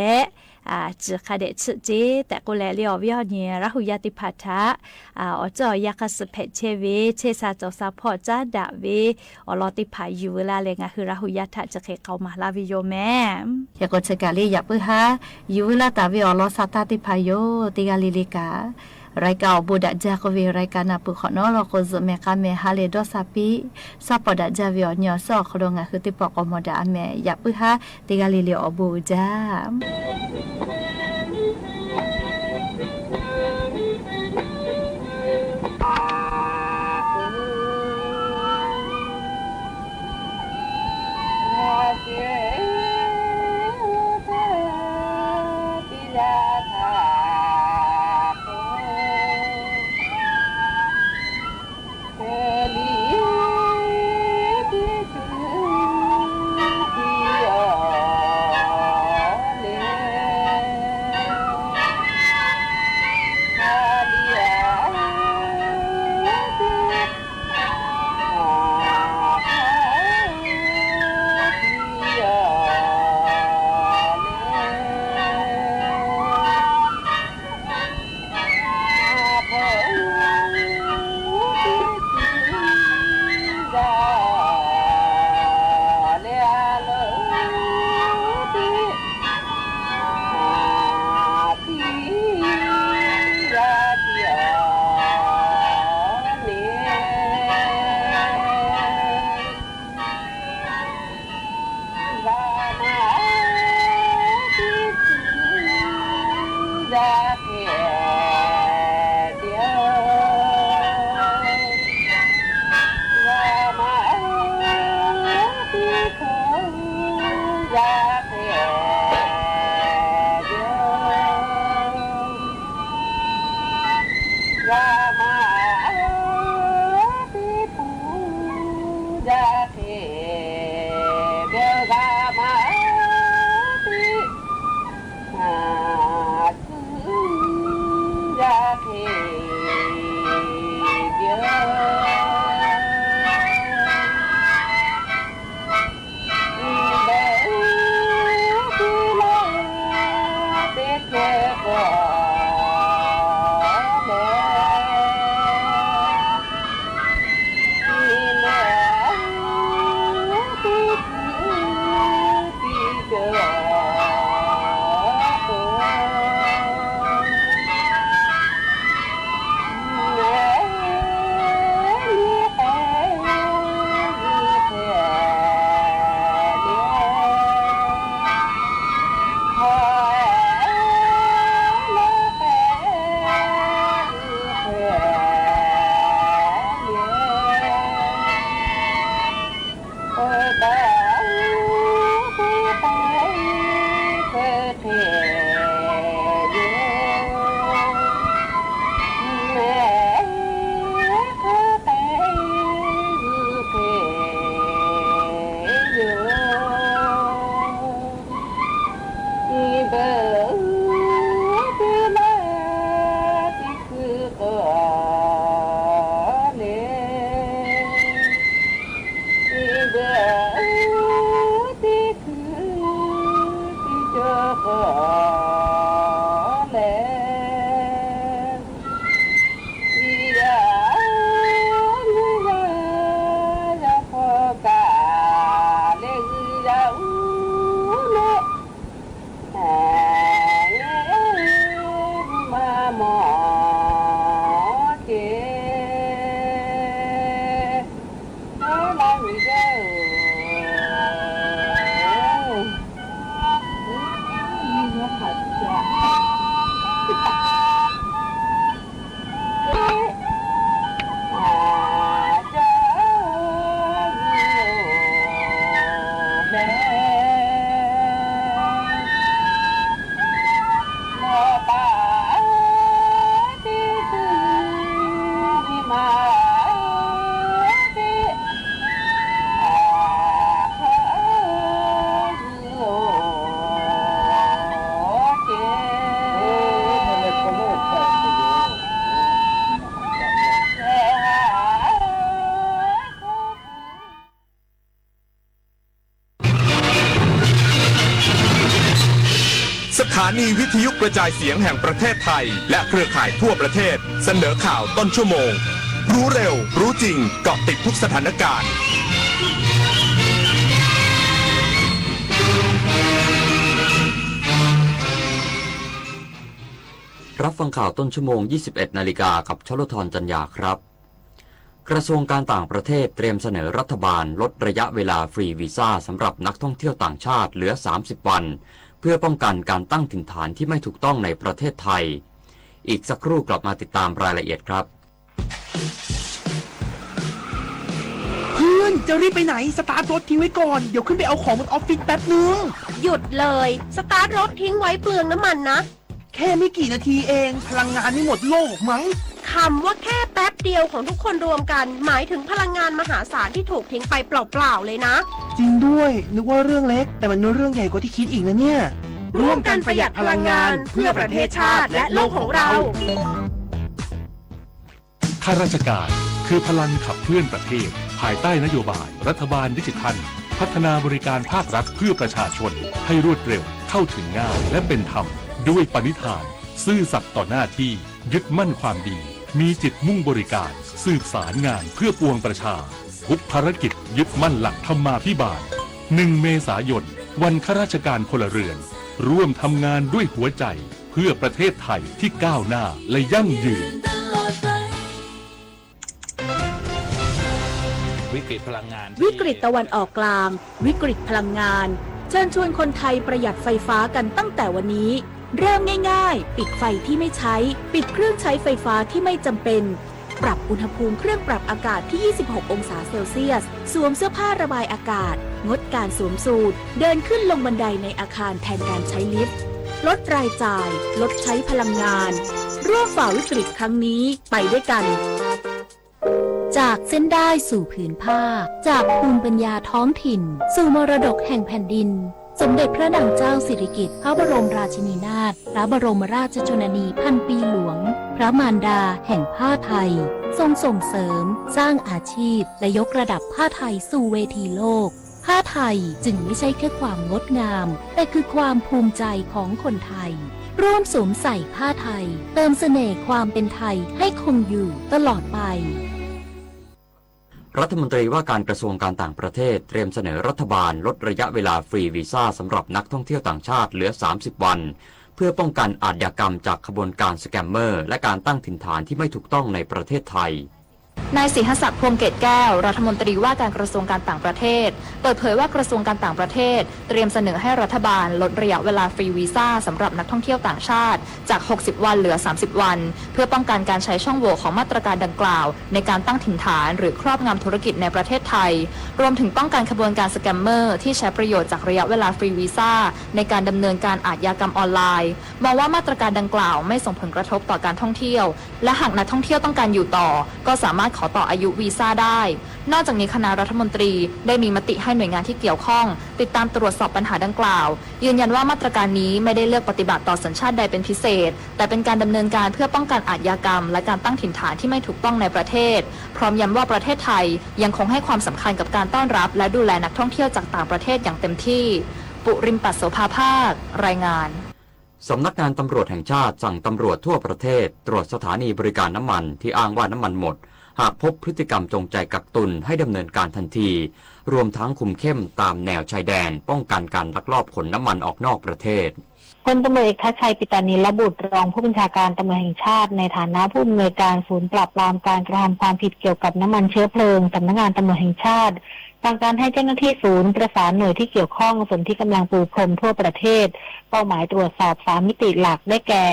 อ่า จื้อข้าเดะชื่อเจ๊ แต่กูแลเลียววิออเนีย ราหูยาติผาทะ อ่า ออเจ้าอยากข้าสืบแผดแชร์เว แชร์สาจอสาพอจ้าดะเว ออลอติผาอยู่เวลาแลงา หื้อราหูยาทะจะเขกเข้ามาลาวิโยแม่ เฮโกเชกาลี อย่าปื้อฮา อยู่เวลาตาเว ออลอสาตาติผาโย ติกาลีลีกา รายการออกบูดะจ้าก็เว รายการนาปือขอน้องรอโคจุแม่กาแม่ฮาเลดอสาปี สาปอดะจ้าเวออเนีย สอขอดงา หื้อติปอกอมอดะอาแม่ อย่าปื้อฮา ติกาลีลีออกบูจ้า นีวิทยุกระจายเสียงแห่งประเทศไทย และเครือข่ายทั่วประเทศ เสนอข่าวต้นชั่วโมง รู้เร็ว รู้จริง เกาะติดทุกสถานการณ์ รับฟังข่าวต้นชั่วโมง ยี่สิบเอ็ดนาฬิกา กับชลธร จันยาครับ กระทรวงการต่างประเทศเตรียมเสนอรัฐบาลลดระยะเวลาฟรีวีซ่าสำหรับนักท่องเที่ยวต่างชาติเหลือ สามสิบวัน เพื่อป้องกันการตั้งถิ่นฐานที่ไม่ถูกต้องในประเทศไทย อีกสักครู่กลับมาติดตามรายละเอียดครับ เพื่อน จะรีบไปไหน สตาร์ทรถทิ้งไว้ก่อน เดี๋ยวขึ้นไปเอาของบนออฟฟิศแป๊บนึง หยุดเลย สตาร์ทรถทิ้งไว้เปลืองน้ำมันนะ แค่ไม่กี่นาทีเอง พลังงานไม่หมดโลกหรอกมั้ง คำว่าแค่แป๊บเดียวของทุกคนรวมกัน หมายถึงพลังงานมหาศาลที่ถูกทิ้งไปเปล่าๆเลยนะ จริงด้วย นึกว่าเรื่องเล็ก แต่มันเป็นเรื่องใหญ่กว่าที่คิดอีกนะเนี่ย ร่วมกันประหยัดพลังงานเพื่อประเทศชาติและโลกของเรา ข้าราชการคือพลังขับเคลื่อนประเทศ ภายใต้นโยบายรัฐบาลดิจิทัล พัฒนาบริการภาครัฐเพื่อประชาชนให้รวดเร็ว เข้าถึงง่าย และเป็นธรรม ด้วยปณิธาน ซื่อสัตย์ต่อหน้าที่ ยึดมั่นความดี มีจิตมุ่งบริการ สืบสารงานเพื่อปวงประชา ทุกภารกิจยึดมั่นหลักธรรมาภิบาล หนึ่งเมษายน วันข้าราชการพลเรือน ร่วมทำงานด้วยหัวใจ เพื่อประเทศไทยที่ก้าวหน้าและยั่งยืน วิกฤตพลังงาน วิกฤตตะวันออกกลาง วิกฤตพลังงาน เชิญชวนคนไทยประหยัดไฟฟ้ากันตั้งแต่วันนี้ เริ่มง่ายๆ ปิดไฟที่ไม่ใช้ ปิดเครื่องใช้ไฟฟ้าที่ไม่จำเป็น ปรับอุณหภูมิเครื่องปรับอากาศที่ ยี่สิบหกองศาเซลเซียส สวมเสื้อผ้าระบายอากาศ งดการสวมสูท เดินขึ้นลงบันไดในอาคารแทนการใช้ลิฟต์ ลดรายจ่าย ลดใช้พลังงาน ร่วมฝ่าวิกฤตครั้งนี้ไปด้วยกัน จากเส้นด้ายสู่ผืนผ้า จากภูมิปัญญาท้องถิ่น สู่มรดกแห่งแผ่นดิน สมเด็จพระนางเจ้าสิริกิติ์ พระบรมราชินีนาถ พระบรมราชชนนีพันปีหลวง พระมารดาแห่งผ้าไทย ทรงส่งเสริม สร้างอาชีพ และยกระดับผ้าไทยสู่เวทีโลก ผ้าไทยจึงไม่ใช่แค่ความงดงาม แต่คือความภูมิใจของคนไทย ร่วมสวมใส่ผ้าไทย เติมเสน่ห์ความเป็นไทยให้คงอยู่ตลอดไป รัฐมนตรีว่าการกระทรวงการต่างประเทศเตรียมเสนอรัฐบาลลดระยะเวลาฟรีวีซ่าสำหรับนักท่องเที่ยวต่างชาติเหลือ สามสิบวัน เพื่อป้องกันอาชญากรรมจากขบวนการสแกมเมอร์ และการตั้งถิ่นฐานที่ไม่ถูกต้องในประเทศไทย นายสิงหศักดิ์ พวงศ์เกตแก้ว รัฐมนตรีว่าการกระทรวงการต่างประเทศ เปิดเผยว่ากระทรวงการต่างประเทศ เตรียมเสนอให้รัฐบาลลดระยะเวลาฟรีวีซ่าสำหรับนักท่องเที่ยวต่างชาติ จาก หกสิบวัน เหลือ สามสิบวัน เพื่อป้องกันการใช้ช่องโหว่ของมาตรการดังกล่าว ในการตั้งถิ่นฐานหรือครอบงำธุรกิจในประเทศไทย รวมถึงป้องกันขบวนการสแกมเมอร์ที่ใช้ประโยชน์จากระยะเวลาฟรีวีซ่า ในการดำเนินการอาชญากรรมออนไลน์ มองว่ามาตรการดังกล่าวไม่ส่งผลกระทบต่อการท่องเที่ยว และหากนักท่องเที่ยวต้องการอยู่ต่อ ก็สามารถขอต่ออายุวีซ่าได้ นอกจากนี้คณะรัฐมนตรีได้มีมติให้หน่วยงานที่เกี่ยวข้อง ติดตามตรวจสอบปัญหาดังกล่าว ยืนยันว่ามาตรการนี้ไม่ได้เลือกปฏิบัติต่อสัญชาติใดเป็นพิเศษ แต่เป็นการดำเนินการเพื่อป้องกันอาชญากรรม และการตั้งถิ่นฐานที่ไม่ถูกต้องในประเทศ พร้อมย้ำว่าประเทศไทยยังคงให้ความสำคัญกับการต้อนรับ และดูแลนักท่องเที่ยวจากต่างประเทศอย่างเต็มที่ ปุริมปัตย์ โสภาภาค รายงาน สำนักงานตำรวจแห่งชาติสั่งตำรวจทั่วประเทศตรวจสถานีบริการน้ำมันที่อ้างว่าน้ำมันหมด หากพบพฤติกรรมจงใจกักตุนให้ดำเนินการทันที รวมทั้งคุมเข้มตามแนวชายแดน ป้องกันการลักลอบขนน้ำมันออกนอกประเทศ พลตำรวจเอกทัชชัย ปิตานีรบุตร รองผู้บัญชาการตำรวจแห่งชาติ ในฐานะผู้อำนวยการศูนย์ปราบปรามการกระทำความผิดเกี่ยวกับน้ำมันเชื้อเพลิง สำนักงานตำรวจแห่งชาติ สั่งการให้เจ้าหน้าที่ศูนย์ประสานหน่วยที่เกี่ยวข้องสนธิกำลังปูพรมทั่วประเทศ เป้าหมายตรวจสอบสามมิติหลัก ได้แก่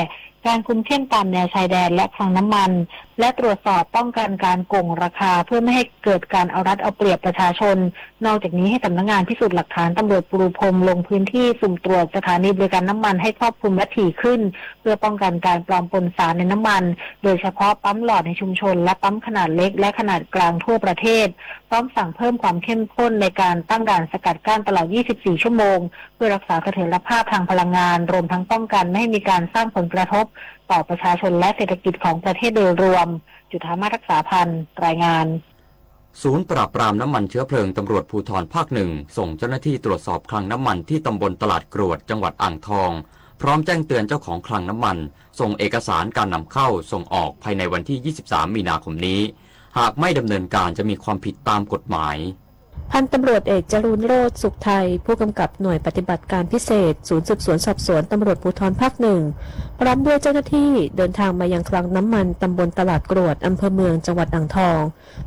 การคุมเข้มตามแนวชายแดนและคลังน้ำมัน และตรวจสอบป้องกันการโกงราคา เพื่อไม่ให้เกิดการเอารัดเอาเปรียบประชาชน นอกจากนี้ให้สำนักงานพิสูจน์หลักฐานตำรวจปูพรมลงพื้นที่สุ่มตรวจสถานีบริการน้ำมันให้ครอบคลุมและถี่ขึ้น เพื่อป้องกันการปลอมปนสารในน้ำมัน โดยเฉพาะปั๊มหลอดในชุมชน และปั๊มขนาดเล็กและขนาดกลางทั่วประเทศ พร้อมสั่งเพิ่มความเข้มข้นในการตั้งด่านสกัดกั้นตลอด ยี่สิบสี่ ชั่วโมง เพื่อรักษาเสถียรภาพทางพลังงาน รวมทั้งป้องกันไม่ให้มีการสร้างผลกระทบต่อประชาชนและเศรษฐกิจของประเทศโดยรวม จุฑามาศ รักษาพันธ์ รายงาน ศูนย์ปราบปรามน้ำมันเชื้อเพลิงตำรวจภูธรภาคหนึ่ง ส่งเจ้าหน้าที่ตรวจสอบคลังน้ำมันที่ตำบลตลาดกรวด จังหวัดอ่างทอง พร้อมแจ้งเตือนเจ้าของคลังน้ำมันส่งเอกสารการนำเข้าส่งออกภายในวันที่ ยี่สิบสาม มีนาคมนี้ หากไม่ดำเนินการจะมีความผิดตามกฎหมาย พันตำรวจเอกจรูญโรจน์ สุขไทย ผู้กำกับหน่วยปฏิบัติการพิเศษ ศูนย์สืบสวนสอบสวนตำรวจภูธรภาคหนึ่ง พร้อมด้วยเจ้าหน้าที่เดินทางมายังคลังน้ำมันตำบลตลาดกรวด อำเภอเมือง จังหวัดอ่างทอง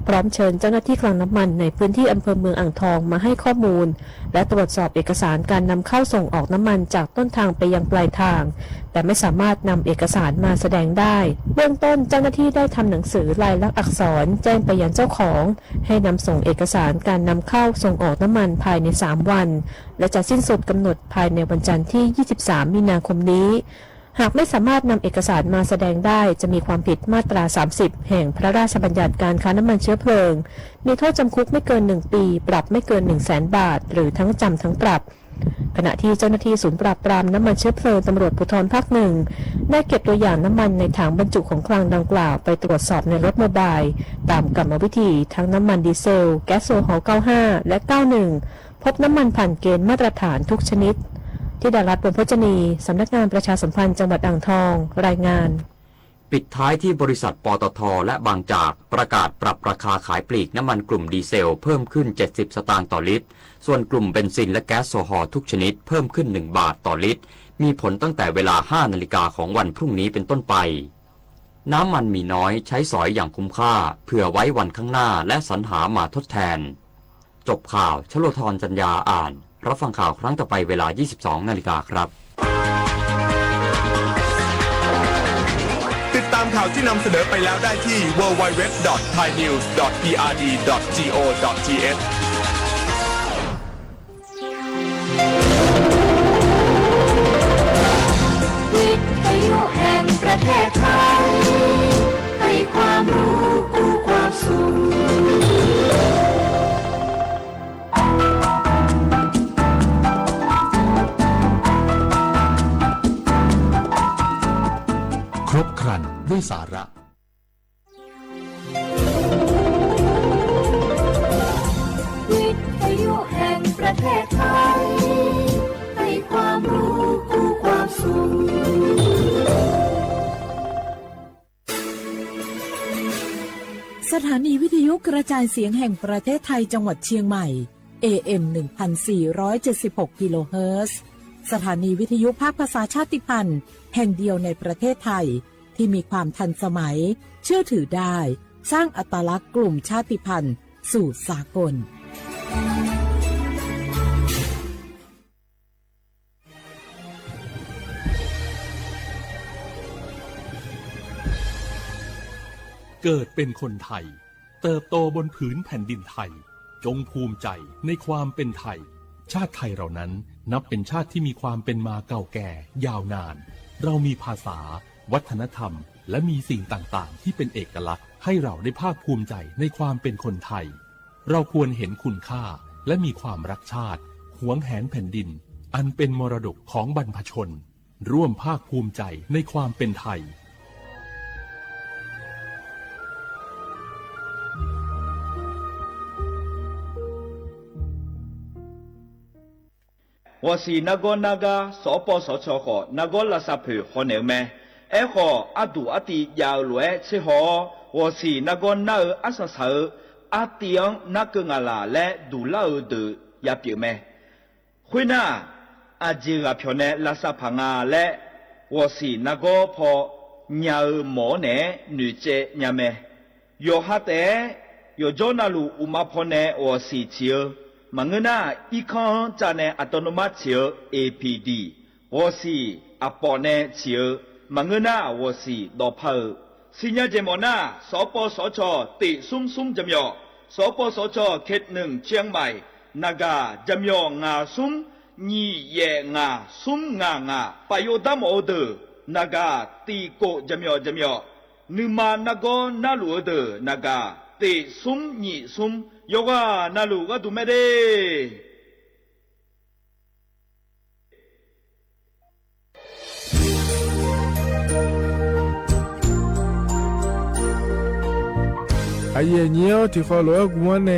พร้อมเชิญเจ้าหน้าที่คลังน้ำมันในพื้นที่อำเภอเมืองอ่างทองมาให้ข้อมูล และตรวจสอบเอกสารการนำเข้าส่งออกน้ำมันจากต้นทางไปยังปลายทาง แต่ไม่สามารถนำเอกสารมาแสดงได้ เบื้องต้นเจ้าหน้าที่ได้ทำหนังสือลายลักษณ์อักษรแจ้งไปยังเจ้าของ ให้นำส่งเอกสารการนำเข้าส่งออกน้ำมันภายในสามวัน และจะสิ้นสุดกำหนดภายในวันจันทร์ที่ ยี่สิบสาม มีนาคมนี้ หากไม่สามารถนำเอกสารมาแสดงได้ จะมีความผิดมาตรา สามสิบ แห่งพระราชบัญญัติการค้าน้ำมันเชื้อเพลิง มีโทษจำคุกไม่เกินหนึ่งปี ปรับไม่เกินหนึ่งแสนบาท หรือทั้งจำทั้งปรับ ขณะที่เจ้าหน้าที่ศูนย์ปราบปรามน้ำมันเชื้อเพลิงตำรวจภูธรภาคหนึ่ง ได้เก็บตัวอย่างน้ำมันในถังบรรจุของคลังดังกล่าวไปตรวจสอบในรถโมบาย ตามกรรมวิธีทั้งน้ำมันดีเซล แก๊สโซฮอล์ เก้าห้า และ เก้าหนึ่ง พบน้ำมันผ่านเกณฑ์มาตรฐานทุกชนิด ธิดารัตน์ วงศ์โภชนี สำนักงานประชาสัมพันธ์จังหวัดอ่างทอง รายงาน ปิดท้ายที่บริษัท ปตท. และบางจากประกาศปรับราคาขายปลีกน้ำมันกลุ่มดีเซลเพิ่มขึ้น เจ็ดสิบ สตางค์ต่อลิตร ส่วนกลุ่มเบนซินและแก๊สโซฮอล์ทุกชนิดเพิ่มขึ้น หนึ่ง บาทต่อลิตร มีผลตั้งแต่เวลา ห้า นาฬิกาของวันพรุ่งนี้เป็นต้นไป น้ำมันมีน้อยใช้สอยอย่างคุ้มค่า เผื่อไว้วันข้างหน้าและสรรหามาทดแทน จบข่าว ชโลธร จันยาอ่าน รับฟังข่าวครั้งต่อไปเวลา ยี่สิบสอง นาฬิกาครับ ติดตามข่าวที่นำเสนอไปแล้วได้ที่ ดับเบิลยู ดับเบิลยู ดับเบิลยู ดอท ไทยนิวส์ ดอท พีอาร์ดี ดอท จี โอ ดอท ที เอช วิทยุแห่งประเทศไทย ให้ความรู้คู่ความสุข ครบครันด้วยสาระ วิทยุแห่งประเทศไทย ให้ความรู้คู่ความสุข สถานีวิทยุกระจายเสียงแห่งประเทศไทยจังหวัดเชียงใหม่ เอ เอ็ม หนึ่งพันสี่ร้อยเจ็ดสิบหก กิโลเฮิรตซ์ สถานีวิทยุภาคภาษาชาติพันธุ์แห่งเดียวในประเทศไทย ที่มีความทันสมัย เชื่อถือได้ สร้างอัตลักษณ์กลุ่มชาติพันธุ์สู่สากล เกิดเป็นคนไทย เติบโตบนผืนแผ่นดินไทย จงภูมิใจในความเป็นไทย ชาติไทยเรานั้นนับเป็นชาติที่มีความเป็นมาเก่าแก่ยาวนาน เรามีภาษา วัฒนธรรม และมีสิ่งต่างๆ ที่เป็นเอกลักษณ์ ให้เราได้ภาคภูมิใจในความเป็นคนไทย เราควรเห็นคุณค่า และมีความรักชาติ หวงแหนแผ่นดิน อันเป็นมรดกของบรรพชน ร่วมภาคภูมิใจในความเป็นไทย ဝီႇသီႇ နၵေႃး ၼၵႃး သီႇပေႃႉ သီႇၶျေႃး ၶေႃႈ ၼၵေႃး လႃႈသၽိူဝ်ႇ ၶေႃႈၼႄမႄး ဢႄးၶေႃႈ ဢႃႇတူႇဢႃႇတီႈ ယႃႇဢဝ်လူၺ်ႈ သႄႉႁေႃး ဝီႇသီႇ နၵေႃး ၼႃး ဢႃႇသႃႇသႃႇ ဢႃႇတီႈ ၼၵ်းၵိူဝ်ႈငႃႇလႃႇ လႄႈ တူႇလႃႉဢဝ် တိူဝ်ႇ ယႃႈပျိူၵ်ႈမႄး ၶူၺ်းၼႃႈ ဢႃႇၸေႇ ၵႃႇၽျေႃႇၼႄ လႃႈသၽႃႇငႃႇ လႄႈ ဝီႇသီႇ ၼၵေႃး ၽေႃႈ ၺႃႈဢဝ်မေႃၼႄ ၼိူဝ်ၸေႈၺႃႈမႄး ယေႃးႁႃးတႄႉ ယေႃးၸေႃးၼႃႇလူႇ ဢုမႃႇၽေႃႈၼႄ ဝီႇသီႇ ထီႇဢိူဝ်ႈ မၢင်ႇငိူဝ်းၼႃႉ ဢီးၶွင်းၸႃႉၼႄ ဢႃႇတေႃႇၼူဝ်ႇမတ်ႉ ထီႇဢိူဝ်ႈ ဢေႇၽီႇတီႇ ဝီႇသီႇ ဢႃႇပေႃႇၼႄ ထီႇဢိူဝ်ႈ မၢင်ႇငိူဝ်းၼႃႉ ဝီႇသီႇ တေႃႇၽႃႇဢိူဝ်ႈ သီႇၺႃးၸေႇမေႃႇၼႃႉ သီႇပေႃႉ သီႇၶျေႃး တီႇသုမ်းသုမ်း ၸမ်ယေႃႇ သီႇပေႃႉ သီႇၶျေႃး ၶဵတ်ႇၼိုင်ႈ ၵျႅင်းမႆႇ ၼႃႇၵႃႇ ၸမ်ယေႃႇ ငႃႇသုမ်း ၺီႇယႄႇငႃႇ သုမ်းငႃႇငႃႇ ပႃႇယူဝ်ႇတႃႇမေႃႇဢဝ်တိူဝ်ႇ ၼႃႇၵႃႇ တီႇၵူဝ်ႇ ၸမ်ယေႃႇ ၸမ်ယေႃႇ ၼိုင်ႈမႃႇ ၼၵေႃး ၼႃးလူႇဢဝ်တိူဝ်ႇ ၼႃႇၵႃႇ တီႇသုမ်း ၺီႇသုမ်း ယေႃးၵႃႇ ၼႃးလူႇ ၵႃႈတူႇမႄးတႄႉ အယိတ်ႇညိူဝ်း ထံၣ်ဃော်လိာ်ဝဲၵူၺ်းမၼ်းန့ၣ် ထံၣ်ၶျၢၼ်းမႆႇလႄႈ ၶူဝ်းထႅင် ဢူႈႁိူဝ်ႇႁႃႇလႄႇ ၵႃႈၵေႃႈ ပေႃးၸၢင်ႈမီႇၸႃႇ ၵႃႈၵေႃႈ ပီႇဢႅမ်ႇ သွင်ၸုတ်ႉႁႃႈ ၵႃႈၵေႃႈ ၶေႃႈလိူဝ်တၢင်မႃးတႄႉ အယိတ်ႇညိူဝ်း မီႇၸႃႇ တူဝ်မီႇၼႃႇ ထႃႈၵႃးသုၼ် อำนวยการและแก้ไขปัญหาไฟป่า หมอกควันและฝุ่นละออง จังหวัดเชียงใหม่ လႃႈၶိူဝ်း ၼၵႃးသဘိႇ ၸဵမ်ယွၼ်ႉငႃးသုမ်း တေႇတေႇၼီႇ ယႄႈ ၸဵမ်ယွၼ်ႉယႅင်ႇ ၸၢင်ႈလႆႈၺႃးမႄးတႄႉ ၵႄႈမႃးမိူဝ်ႈႁေႃႈပႃႈ ယွၼ်းယုမ်ႇတႃႇယႃႈငႃးတႄႉ ယိတ်ႇညိူဝ်း ထႃႈၵႃးပေႃးၸၢင်ႈမီႇၸႃႇ ဢူႈႁိူဝ်ႇႁႃႇလႄႇ ႁွတ်ႈၼႂ်း ပီႇဢႅမ်ႇ သွင်ၸုတ်ႉႁႃႈ ၵႃႈၵေႃႈ ၶေႃႈလိူဝ်တၢင် ဢႃႇၵိူဝ်ႇၵႃႈမႃးၶႃႈ ထႃႈၵႃး แอปพลิเคชัน ၾၢႆႇလိၵ်ႈလႄႈ ၶူဝ်းပႃႈၼႆႉ ဢၼုမႃႇယႃႉၼႃႇ မီႇၸႃႇမႃးပီႈၶိူဝ်းၸႂ်တႄႉ ဢၼ်ၼၼ်ႉ ဢယၢမ်ႇၵႃႈတူၺ်းၼႃႇ ၶေႃႈၼႆႉ ဢၼ်ၼၼ်ႉ တေႇပႃႇလႃႇထီႇသီႇၼႆႉ ဢၼ်ၼၼ်ႉ သုမ်ႇၶျဵတ်ႉ တေႇပႃႇလႃႇငႃႇသီႇ ဢၶူဝ်ႇၺီႇၽၢင်ငႃႇယႃႉ ၵူဝ်ႇၸူဝ်ႈႁူဝ်ၵၼ်ၼႆႉ ဢသူဝ်ႇမႃးၶႃႈ ၸၢင်ႈပွင်ႇၼႃႇ ယွၼ်ႉပႃႈယုၵ်ႉပွင်ႇၸႂ်တႄႉ ၼိူဝ်မိူဝ်ႈၼႆႉ สำนักงานประชาสัมพันธ์จังหวัดเชียงใหม่ ၼႆႉ ထံၣ်ၶေႃႈလိာ်ဝဲၵူၺ်းမႃး ဢုမ်ႇမိုဝ်ႇတႃႇလၢၼ်ႇယႃႇၼီႇ ထံၣ်ၶျၢၼ်းမႆႇလႄႈ ၶူဝ်းထႅင် ထံၣ်ၶေႃႈလိာ်ဝဲၵႃႈတႃႇမႃးတႄႉ သဵင်ၵၢၼ်မႃးလူး ဢၢတ်ႇတိုဝ်ႈဢထၢႆးမီးၶွင်ၼႆႉလႃႇ တႃႇႁေႃႈပႃႈ မီႇၸႃႇယွၵ်ႇႁူဝ်ၼႃႈလူႇပိူၼ်ႈ ပေႃးၸၢင်ႈထီႇယၢပ်ႇယုမ်ႇလႄႈ ၵႃႈငႄႈၵူၺ်း ၶျဵပ်းယုမ်ႇၵႃႈၼႆႉ မျၢတ်ႈၼႆႉၼႃႇ ၸေႃႇႁႃႇၼႆႉ ဢႃႇႁုမ်ႇပူဝ်ႇ ယၢမ်းဢုင်ႇဢဝ် ယၢမ်းၽိူဝ်ႇၽိူဝ်ႇလႄႈၼႆႉ ဢႃႇတူဝ်ဢႃႇပေႃး ၶိူဝ်းဢဝ်ၼႆႉ ဢူဝ်းယွႆႈႁူႉမႃး မီႇၸႃႇၶိူဝ်းမီးၼႆႉ ဢူဝ်းႁိူဝ်ႇႁႃႇလႄႈ ပီႇဢႅမ်ႇ သွင်ၸုတ်ႉႁႃႈ ထႃႈ ဢၢတ်ႇတိုဝ်ႈၸေႃႇႁႃႇယႃႇဢိူဝ်ႈယီႈ ထီႇၶူဝ်ႇ ယုမ်ႇလႄႈငၢႆးၸႂ်တႄႉ သၽေႃႇၼႃႇလႃႇ မႃႇလဵင်ႇပျႃႇလႃႇ ၼိုင်ႈမႃႇၼႃႇၵေႃႈပျႃႇလႃႇၼႆႉ ဢုတုမ်ႇဢီႇၼုမ်ႇၶေႃႈ တေလႃႇငၢႆးၸႂ် ဢၢတ်ႇတိုဝ်ႈဢထၢႆးၸေႃႇႁႃႇ ယေႃးၵႃႇၼႃႇလူႇၵူႈမၼ်းၼႆႉ မီႇၸႃႇထႃႈၶိူဝ်းတႄႉ ဢုမ်ႇမိုဝ်ႇလႃႇၼႆႉ သႃႇယေႃးမိုဝ်ႇ ဢၢတ်ႇတိုဝ်ႈယႃႇ ဢိူဝ်ႈၽႃႇဢိူဝ်ႈမၢင် ပီႈၼႆႉၺႃးၽႃႇ ထႃႈၵႃႈ โครงการจัดทำนโยบายการเปลี่ยนแปลงการใช้ประโยชน์ที่ดินเพื่อบริหารจัดการ ပီႇဢႅမ်ႇ သွင်ၸုတ်ႉႁႃႈ လႄႈ ၶူဝ်းပႃႈၼႆႉ ထီႇၶေႃႈလိာ်ဝဲၵူၺ်းမႃးၼႆႉ ၼိူဝ်မိူဝ်ႈၼႆႉ သမ်ၼၵ်ႉငၢၼ်းၵၢၼ်ဝိၸႆးႁႅင်ႇၶျၢတ်ႈ ၶူဝ်းပႃႈၼႆႉ ၸႃႇၵႃႇငၢႆးတႄႉ ယွၼ်ႉပေႃးၼႃႈလူႇဢုမ်ႇႁိူဝ်းတႃႈႁွတ်ႈတႃႈငႄႈ ဢူဝ်ႁိူဝ်ႇႁႃႇလႄႈ ပီႇဢႅမ်ႇ သွင်ၸုတ်ႉႁႃႈ ႁိူဝ်ႈမျၢတ်ႈတႃႇလၢင်းဢႃႇလႄႈ သီႇလၢင်းဢႃႇ ဢႃႇ တိုဝ်းမႃးၼႆႉ ၸၢင်ႈငႄႈတေႃႇၸႄႈ ဢပႃႉပၵ်းၵႂႃႇငိူဝ်ႉၸႄႈ မီႇၸႃႇၶိူဝ်းမီးၼႆႉ ႁႂ်ႈတေႃႇတေႃႇတေႃႇလူႇ ၸွႆႈယႃႇမေႃတူဝ်တႃႇလႃႇၼႆႉ မူႇၶေႃႈၼႆႉ မႃးမိူၼ်ၵၼ်တႄႉ မီးၼိုင်ႈၽီလႃႇ ၶဝ်ပျေႃႇၼႃႇလႃႇ ႁဝ်းၼႆႉ သႃႇၵေႃႉၽေႃႈပႃႈၼႃႇၵေႃႉၶေႃႈၼႆႉ ပျေႃႇလႃႇၺႃးငႃး ဢႃႇ တိုဝ်းမႃး ယေႃးၵႃႇၼႃႇလူႇၵူႈမၼ်းၼႆႉ မီႇၸႃႇမႃးၶိူဝ်းၼႆႉ ယေႃးႁႃႇၼႆႉ ယၢမ်းမူႇၼႆႉ ယၢမ်းၽိူဝ်ႇၽိူဝ်ႇလႄႈ ဢိူဝ်ႈ ထိုဝ် လူတ်ႉထႆၼႆႉ ၸိူဝ်းၼႆႉ ဢူၺ်းၵေႃႉ မီႇၸႃႇမီႇၵႃႈၽီႇဢိူဝ်ႈ ႁဝ်းၼႆႉ ပေႃးၸၢင်ႈမျၢတ်ႈလႃႇၼႆႉ ဢႃႇ ပေႃးထီႇၶေႃႈလူႇၶႃႈ ထီႇၶေႃႈလူႇၵူႈမၼ်းၼႆႉ မီႇၸႃႇတႃႇၶိူဝ်းတႄႉ ဢုမ်ႇမိုဝ်ႇၼႆႉ ယေႃးၵႃႇၼႃႇလူႇဝႆႉ ယုမ်ႇမိုဝ်ႇၸဝ်ႈသၢတ်ႈတူဝ်ၼီႈ ၸွႆႈၺႃးၽႃႇ ၼိုင်ႈမိုဝ်ႇၼႆႉ สำนักงานประชาสัมพันธ์ที่สาม กรมประชาสัมพันธ์ ၽေႃႈပႃႈၼႆႉ ၸႃႇၵႃႇငၢႆးတႄႉ ဢေႃႈ ပေႃးတႃႇၸႃႉ ဢူဝ်း မုၵ်ႉၶျူဝ်းပိူဝ်ႈ မႂ်ႇသုင်ၶႃႈ ၵေႃႈၵႂႃႇ ၺေႃးၸွင်ႇ ဢူဝ်း တူႇထမ်ႇမႃႇ สถานีวิทยุภาษาชาติพันธุ์แห่งเดียวในประเทศไทย ทันสมัย เชื่อถือได้ แล้วพบกันที่ สวท เชียงใหม่ เอเอ็ม พันสี่ร้อยเจ็ดสิบหก กิโลเฮิรตซ์ ၶႃႈၸဝ်ႈ ၸဝ်ႈ ၸဝ်ႈ မႄႈၼူႉ မႄႈၼူႉ မႄႈၼူႉ လႃႇၺီႇၸဝ်ႈ ပူႇလဵင်ႇငႄႈ တေႃႇဝိူဝ်ႇထုၺ်ႇဢၶႃႇပိူဝ်ႇ လႃႇၺီႇၸဝ်ႈ မေႃလဵင်ႇငႄႈ တေႃႇငႄႈ ၸွႆႈဢၶႃႇပိူဝ်ႇ သေႃးၽႃႇမႃႇသီႇ ၸေႃႇၶျႃႇလူဝ်း ဢိူဝ်ႈ ၼႃႇဢီႇပိူဝ်ႇ သမ်ႇမႃႇငိူဝ်ႈၼႃႇ မႃႇသီႇၶူဝ်လႄႈ ပျႃႇဢီႇပိူဝ်ႇ ၽိူဝ်ႇၼူႉမႃႇသီႇလႃႇ ဢိူဝ်ႈ သေႃးလႄႈ မႃႇၸေႃးလႄႈ ငႃးၸေး မႃႇသီႇလႃႇ ဢိူဝ်ႈ ပေႃးၸႃႉသႃႇလႃႇ မႃႇၸူဝ်ႇငႃးၸေး ၽိူဝ်ႇၼူႉမႃႇသီႇ မီးသုတ်ႉသေႃး ၸႃႇငႃးၵႄႇ မႃႇသီႇလႃႇၼႃႇ ၵိုင်ႇမီးဢႃႇၸေႃး ၸႃႇငႃးၵႄႇ ၵိုင်ႇသီႇလႃႇ ယေႃးႁႃ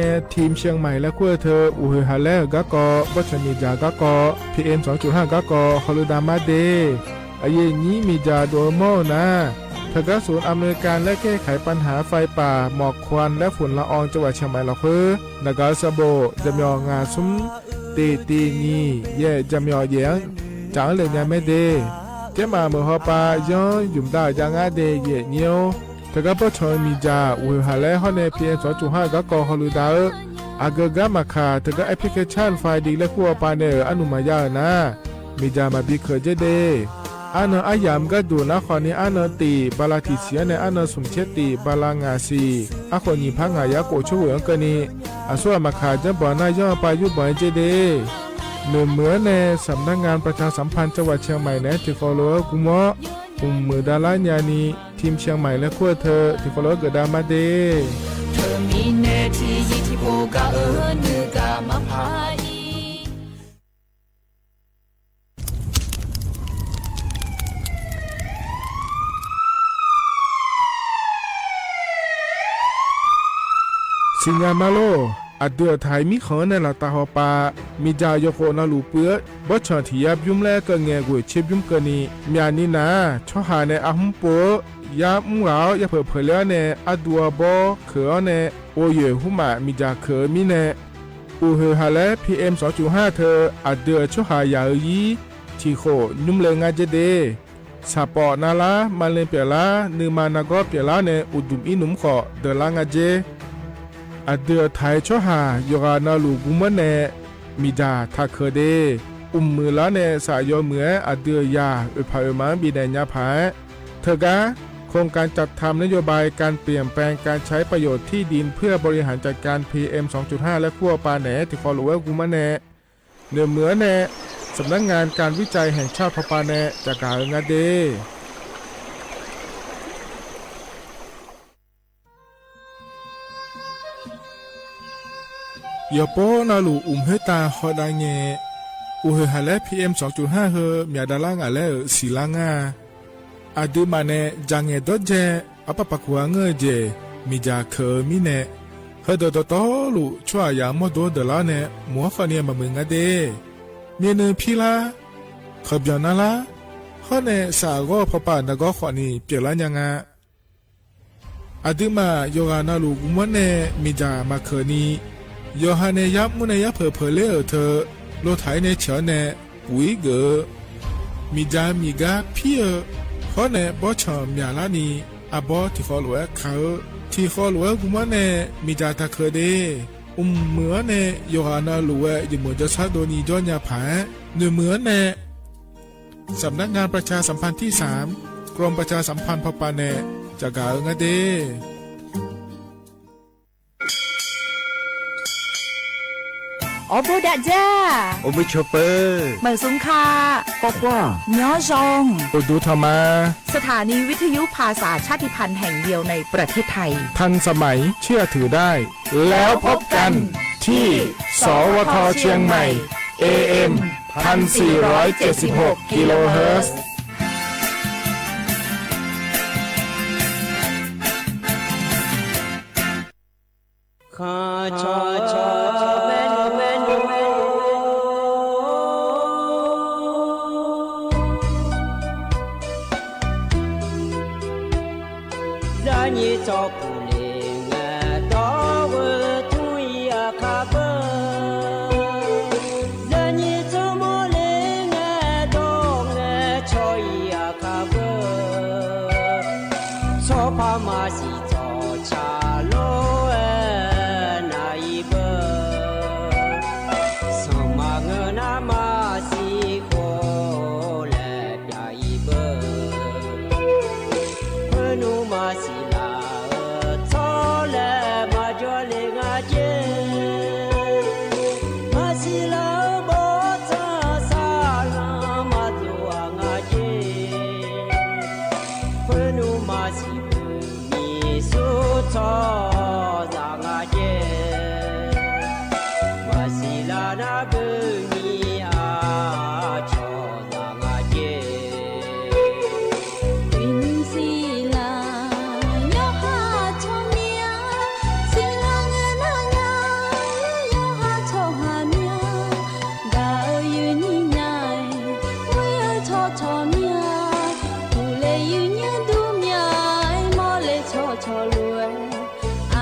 ႇၸေႃးမီးဢႃႇ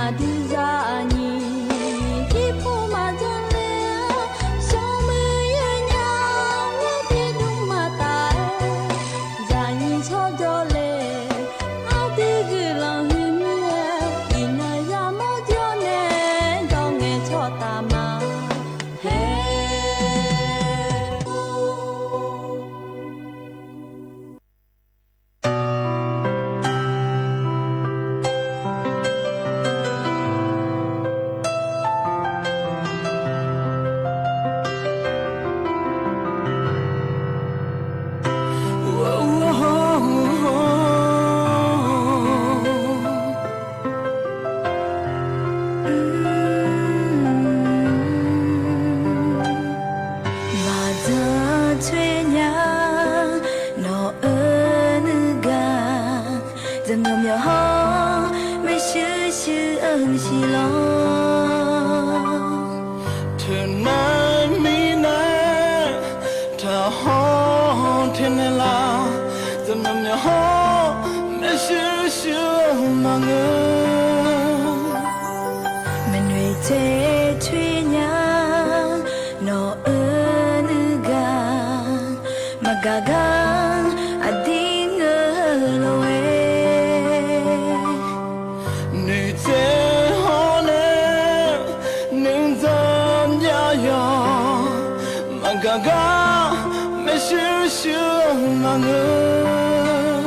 မၤတၢ်ထွဲညါ နီၢ်အၢနုၢ်ဂၤ တမံၤမံၤဟီ မ့ၢ်ရှုရှုအၢမ့ၢ်ရှံလီၤ. ထုးနၢ်မံနၢ် တၢ်ဟီၣ်ထဲနဲလၢ် တမံၤမံၤဟီ မ့ၢ်ရှုရှုမၤငၢၢ် မနွံတဲထွဲညါ နီၢ်အၢနုၢ်ဂၤ မၤဂၤဂၤ အဒ့ၣ်ဂၢၢ်လိာ်ဝဲ နုၢ်တဲဟီၣ်နဲ နုၢ်ဒိၣ်ညါယီၤ မၤဂၤဂၤ မ့ၢ်ရှုရှုမၤငၢၢ်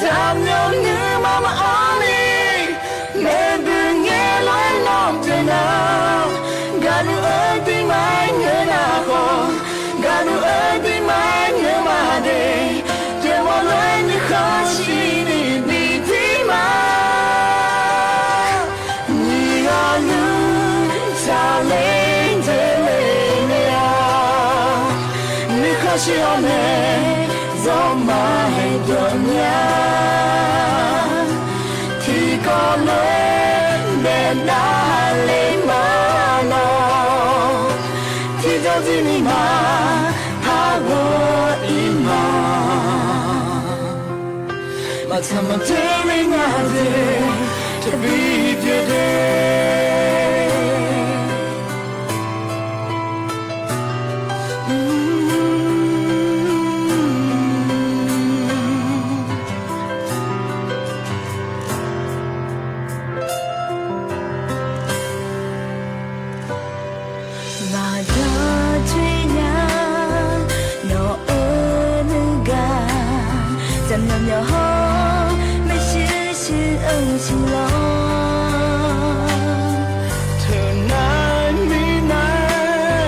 တၢ်မနုၤမးမၤအီၤလံ မ့ၢ်ဘုးငဲလွဲနီၢ်တဲနၤ ဂၤနုၢ်အၢဒ်မၤငၢၢ်နၤဃီ ဂၤနုၢ်အၢဒ်မၤငၢၢ်မးဒဲး တဲမီၣ်လွဲနုၢ်ဃၣ်ဆံနံၣ်ဘံၣ်ဒံးမး နံၤဂၤနုၢ် တၢ်လဲၤဒ်လဲၣ်မ့ၢ်ဧါ နုၢ်ဃၣ်ဆံအီၤန့ၣ် စီၤမၤဟဲဒီးညါ ထံကီၢ်လၢ ဘဲဒၣ်လ့မၤနီၢ် ထံကီၢ်ဒ်န့ၣ်မး ဟးဂီၤအံၤမး မၤတၢ်မၤတၢ်လၢနၤဒဲး တဘံၣ်ဘၢဒဲး မၤတၢ်ထွဲညါ နီၢ်အၢနုၢ်ဂၤ တၢ်မနုၤမးဟီ မ့ၢ်ရှုရှုအၢမ့ၢ်ရှံလီၤ ထုးနၢ်မံနၢ်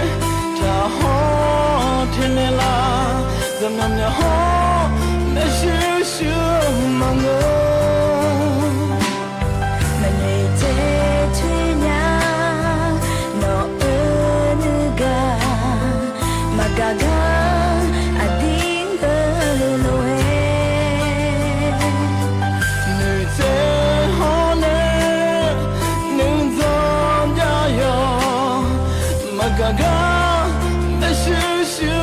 တၢ်ဟီၣ်ထဲနဲလၢ် တၢ်မနုၤမးဟီ မ့ၢ်ရှုရှုမၤငၢၢ် မနွံတဲထွဲညါ နီၢ်အၢနုၢ်ဂၤ မၤဂၤဂၤ အဒ့ၣ်ဂၢၢ်လိာ်ဝဲ နုၢ်တဲဟီၣ်နဲ နုၢ်ဒိၣ်ညါယီၤ မၤဂၤဂၤ မ့ၢ်ရှုရှု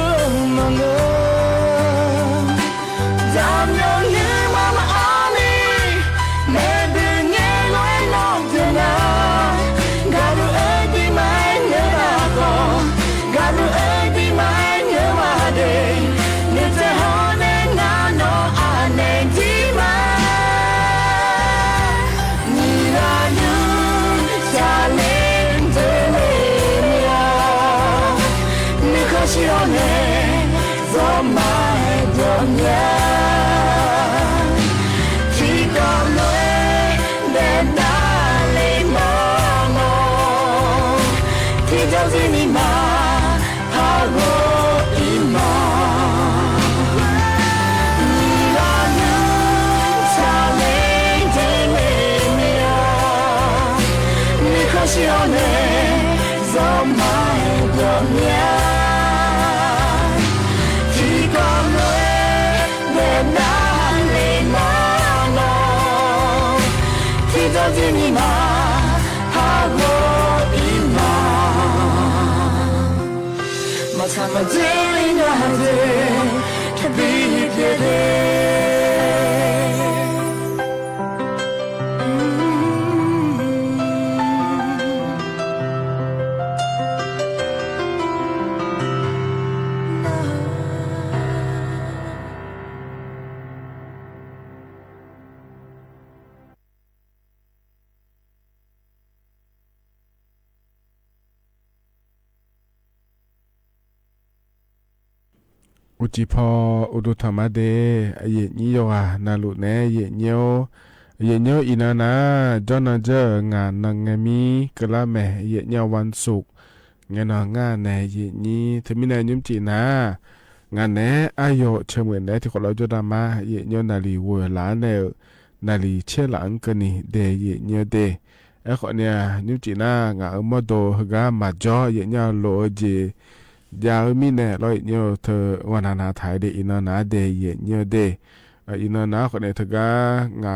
မၤငၢၢ် တၢ်မနုၤမးမၤအီၤလံ မ့ၢ်ဘုးငဲလွဲနီၢ်တဲနၤ ဂၤနုၢ်အၢဒ်မၤငၢၢ်နၤဃီ ဂၤနုၢ်အၢဒ်မၤငၢၢ်မးဒဲး နုၢ်တဲဟီၣ်နဲ နၤနီၢ်အါနဲဒံးမး နံၤဂၤနုၢ် တၢ်လဲၤဒ်လဲၣ်မ့ၢ်ဧါ နုၢ်ဃၣ်ဆံအီၤနဲ စီၤမၤဟဲဒီးညါ ထံကီၢ်လၢ ဘဲဒၣ်လ့မၤနီၢ် ထံကီၢ်ဒ်န့ၣ်မး ဟးဂီၤအံၤမး နံၤဂၤနုၢ် တၢ်လဲၤဒ်လဲၣ်မ့ၢ်ဧါ နုၢ်ဃၣ်ဆံအီၤနဲ စီၤမၤဟဲဒီးညါ ထံကီၢ်လၢ ဘဲဒၣ်လ့မၤနီၢ် ထံကီၢ်ဒ်န့ၣ်မး ဟးဂီၤအံၤမး မၤတၢ်မၤတၢ်လၢနၤဒဲး တဘံၣ်ဘၢဒဲး အိုကံၢ်ဖီ အိၣ်ဒိၣ်ထီၣ်မးဒ့ၣ် ယဲၢ်ညိယိၤဟၣ်နၢ်လူၣ်နဲ ယဲၢ်ညိ ယဲၢ်ညိ အံၤနၤနၤ ကၠီနၤ ကၠီ ငါ နငဲမံ ကလါမဲာ် ယဲၢ်ညိ ဝၼ်းသုၢ် ငဲၢ်နီၢ်ငါနဲ ယဲၢ်ညိ တမံၤနဲ ညိမ့ၢ်ကံၣ်နၤ ငါနဲ အါယိၤ ဆၢမိၣ်နဲ ထံၣ်ဃီလီၤကၠိဒၣ်မး ယဲၢ်ညိ နၢ်လံၢ်ဝဲလၢ်နဲ နၢ်လံၢ်ဆဲးလၢ်အကနံၣ်ဒ့ၣ် ယဲၢ်ညိဒ့ၣ် အဃိန့ၣ် ညိမ့ၢ်ကံၣ်နၤ ငါအၢမီၢ်ဒိၣ် ဟ့ၣ်ဂံၢ်မၤကၠီ ယဲၢ်ညိ လိၣ်အၢက့ၤ ယၤအၢမံၤနဲ လီၤ ယဲၢ်ညိ တဂီၢ်နၤနၤထၢၣ်ဒ့ၣ် အံၤနၤနၤဒ့ၣ် ယဲၢ်ညိဒ့ၣ် အံၤနၤနၤ အဃိန့ၣ် တဂၤ ငါ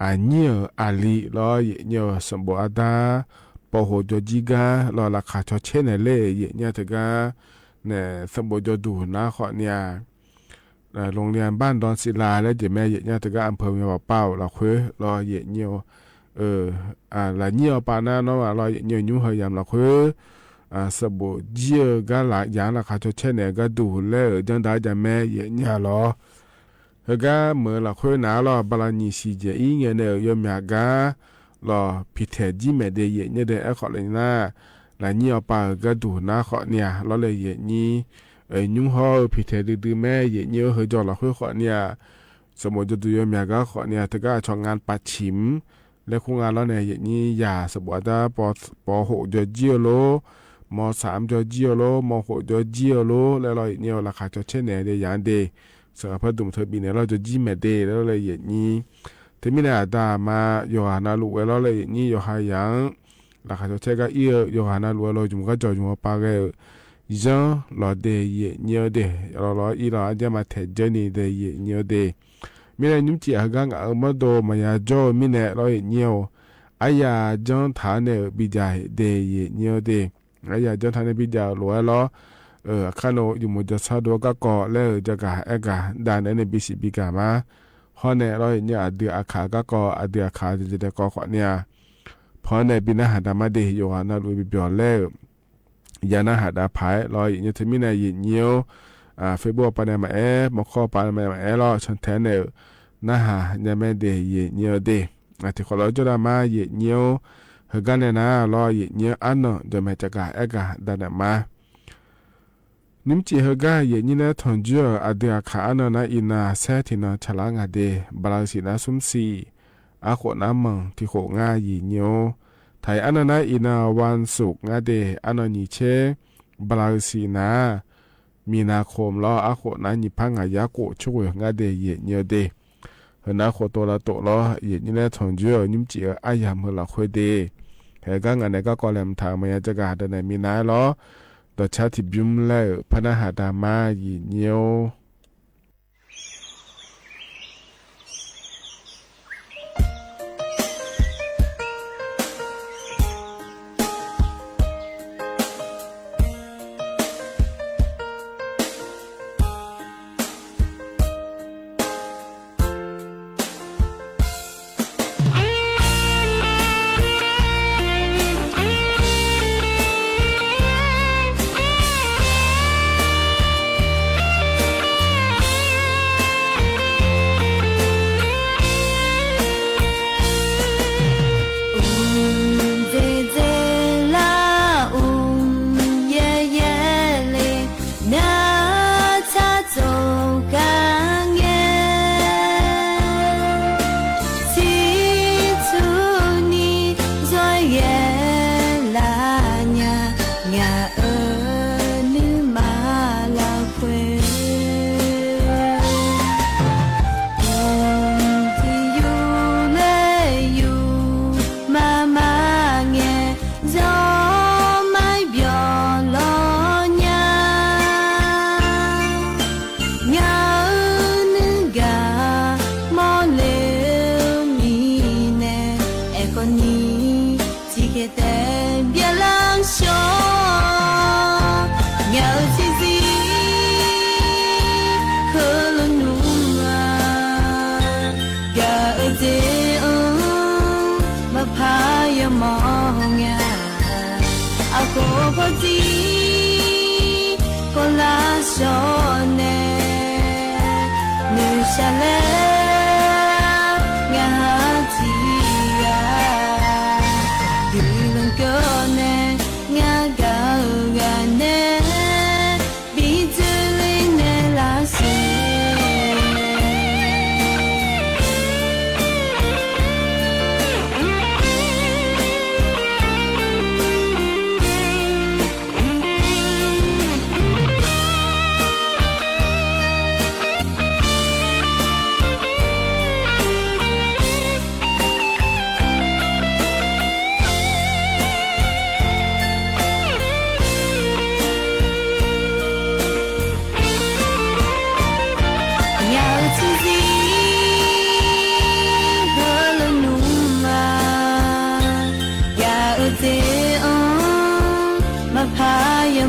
အၢ အညိၣ်အလံာ် လီၤ ယဲၢ်ညိ စံဘိၣ်အဒါ ပိာ်ဟိၣ်ကၠီကၠံကါ လီၤ လၢခၢၣ်ချီဆဲးနဲလၢ ယဲၢ်ညိတဂၤ နဲ စံဘိၣ်ကၠီဒူၣ်နၤ အဃိန့ၣ် โรงเรียนบ้านดอนศิลา လၢ ယဲၢ်မ့ၢ် ယဲၢ်ညိတဂၤ အၣ်ဖၢၣ်မ့ၢ်ပၢ်ပၢ်အိၣ်လီၤဃုာ် လီၤ ယဲၢ်ညိ အၢ အၢ လၢညိအပၢ်နၤနီၢ်မး လီၤ ယဲၢ်ညိ ညိဟၢယၢမ်ၢ်လီၤဃုာ် အၢ စံဘိၣ်ကၠံအဂၤလၢ် ယၤလၢခၢၣ်ချီဆဲးနဲ အဂၤဒူၣ်လဲၣ် ယဲၢ်ဒါ ယဲၢ်မ့ၢ် ယဲၢ်ညိလီၤ ဟ့ၣ်ဂံၢ်မၤလီၤဃုာ်နၤလီၤ ဘၣ်လၢနံၣ်ဆံယဲၢ်အံၤ ငဲၢ်နဲ ယဲၢ်မ့ၢ်အဂၤ လီၤ ဖံထဲးကၠံမဲာ်ဒ့ၣ် ယဲၢ်ညိဒ့ၣ် အဃိလၢနၤ လၢညိအပၢ်အဂၤဒူၣ်နၤ အဃိန့ၣ် လီၤလၢ ယဲၢ်ညိ အၢ ညိဟၢ ဖံထဲးဒုဒုမ့ၢ် ယဲၢ်ညိ ဟ့ၣ်ကၠီလီၤဃုာ် အဃိန့ၣ် စံဘိၣ်ကၠီဒူၣ် ယဲၢ်မ့ၢ်အဂၤ အဃိန့ၣ် တဂၤ အချီ งานปัดฉิม လဲၤဃုာ်နၤလီၤနဲ ယဲၢ်ညိ ယၤ စံဘိၣ်အဒါ ပိာ် ပိာ်ဟိၣ်ကၠီကၠံအလိၤ ม.สาม ကၠီကၠံအလိၤ ม.หก ကၠီကၠံအလိၤ လဲၤလီၤ ယဲၢ်ညိ လၢခၢၣ်ချီဆဲးနဲဒ့ၣ် ယၤဒ့ၣ် စ့ၢ်ကီးဖဲဒိၣ်မုၢ်ထၢဘံၣ်နဲ လီၤ ကၠီကၠံမဲာ်ဒ့ၣ် လဲၤလီၤလၢ ယဲၢ်ညိ တမံၤနဲ အတၢ်မၤ ယိၤဟၣ်နၢ်လူၣ်ဝဲလီၤလၢ ယဲၢ်ညိ ယိၤဟၣ်ယၢင် လၢခၢၣ်ချီဆဲးကါအံၤ ယိၤဟၣ်နၢ်လူၣ်ဝဲလီၤ ယုမ်ၢ်ကၠီ ယုမ်ၢ်ပၢ်ဂဲၤ ယၢ်လီၤဒ့ၣ် ယဲၢ်ညိဒ့ၣ် လီၤလီၤအံၤလီၤ အဒ့ၣ်မၤထဲးကၠံနံၤဒ့ၣ် ယဲၢ်ညိဒ့ၣ် မ့ၢ်လၢညိမ့ၢ်ကံၣ် ဟ့ၣ်ဂံၢ် ငါအၢမီၢ်ဒိၣ် မၤယၤကၠီ မံၤနဲ လီၤ ယဲၢ်ညိ အါယၤ ကၠီထၢ်နဲ ဘံယၤဒ့ၣ် ယဲၢ်ညိဒ့ၣ် အါယၤ ကၠီထၢ်နဲ ဘံယၤလိာ်ဝဲလီၤ အၢ အခါန့ၣ် ယုမ်ၢ်ကၠီဆါဒိၣ်ကါကီး လဲၤအၢ ကၠီကၢ်အဲၣ်ကၢ် ဒၣ်နဲန့ၣ် ဘံစံးဘံကၢ်မး ဟီန့ၣ် လီၤ ယဲၢ်ညိ အဒုးအခးကါကီး အဒုးအခး တကဲတကီး အဃိန့ၣ် ဖီန့ၣ် ဘံနၢ်ဟၢ်တၢ်မၤဒ့ၣ် ယိၤဟၣ်နၢ်လူၣ် ဘံဘံလီၤလဲၤ ယၤနၢ်ဟၢ်တၢ်ဖးလီၤ ယဲၢ်ညိ တမံၤနဲ ယဲၢ်ညိ အၢ Facebook အပၤန့ၣ် မၤအဲၣ် မီၢ်ခီပၤန့ၣ် မၤအဲၣ်လီၤ ဆၢထဲးနဲ နၢ်ဟၢ် ယဲၢ်မ့ၢ်ဒ့ၣ် ယဲၢ်ညိဒ့ၣ် အထံၣ်ဃီလီၤကၠိဒၣ်မး ယဲၢ်ညိ ဟ့ၣ်ဂံၢ်နဲနၤလီၤ ယဲၢ်ညိ အါနီၢ် ဒိၣ်မဲာ်ကၠီကၢ်အဲၣ်ကၢ် ဒၣ်နဲမး နံၣ်မ့ၢ်ကံၣ် ဟ့ၣ်ဂံၢ် ယဲၢ်ညိနဲ ထွန်ကၠိ အဒုးအခး အါနီၢ်နၤ အံၤနၤ ဆဲးထံၣ်နီၢ် ဆၣ်လါငါဒ့ၣ် ဘလးစီနၤ သုးမုၢ်သံၣ် အဃိးနၤ မၢၢ်ထံဃိးငါ ယဲၢ်ညိ ထၢၣ်အံၤ အါနီၢ်နၤ အံၤနၤ ဝၼ်းသုၣ် ငါဒ့ၣ် အါနီၢ် နံၣ်ဆဲး ဘလးစီနၤ မံနၤခိၣ်လီၤ အဃိးနၤ နံၣ်ဖး ငါယါကိာ် ဆိၣ်ဂ့ၤ ငါဒ့ၣ် ယဲၢ်ညိဒ့ၣ် ဟ့ၣ်နၤခိၣ်တိၤလၢတိၤလီၤ ယဲၢ်ညိနဲ ထွန်ကၠိ နံၣ်မ့ၢ်ကံၣ် အါယၤမုၢ်လီၤဃုာ်ဒ့ၣ် ဟ့ၣ်ဂံၢ် ငါနဲ ကါကီးလဲၤမထၢၣ် မၤယၤကၠီကၢ် ဒၣ်နဲမံနၤလီၤ ဒီးဆါထံၣ်ဘုမလဲၣ် ဖဲနၢ်ဟၢ်တၢ်မၤ ယဲၢ်ညိ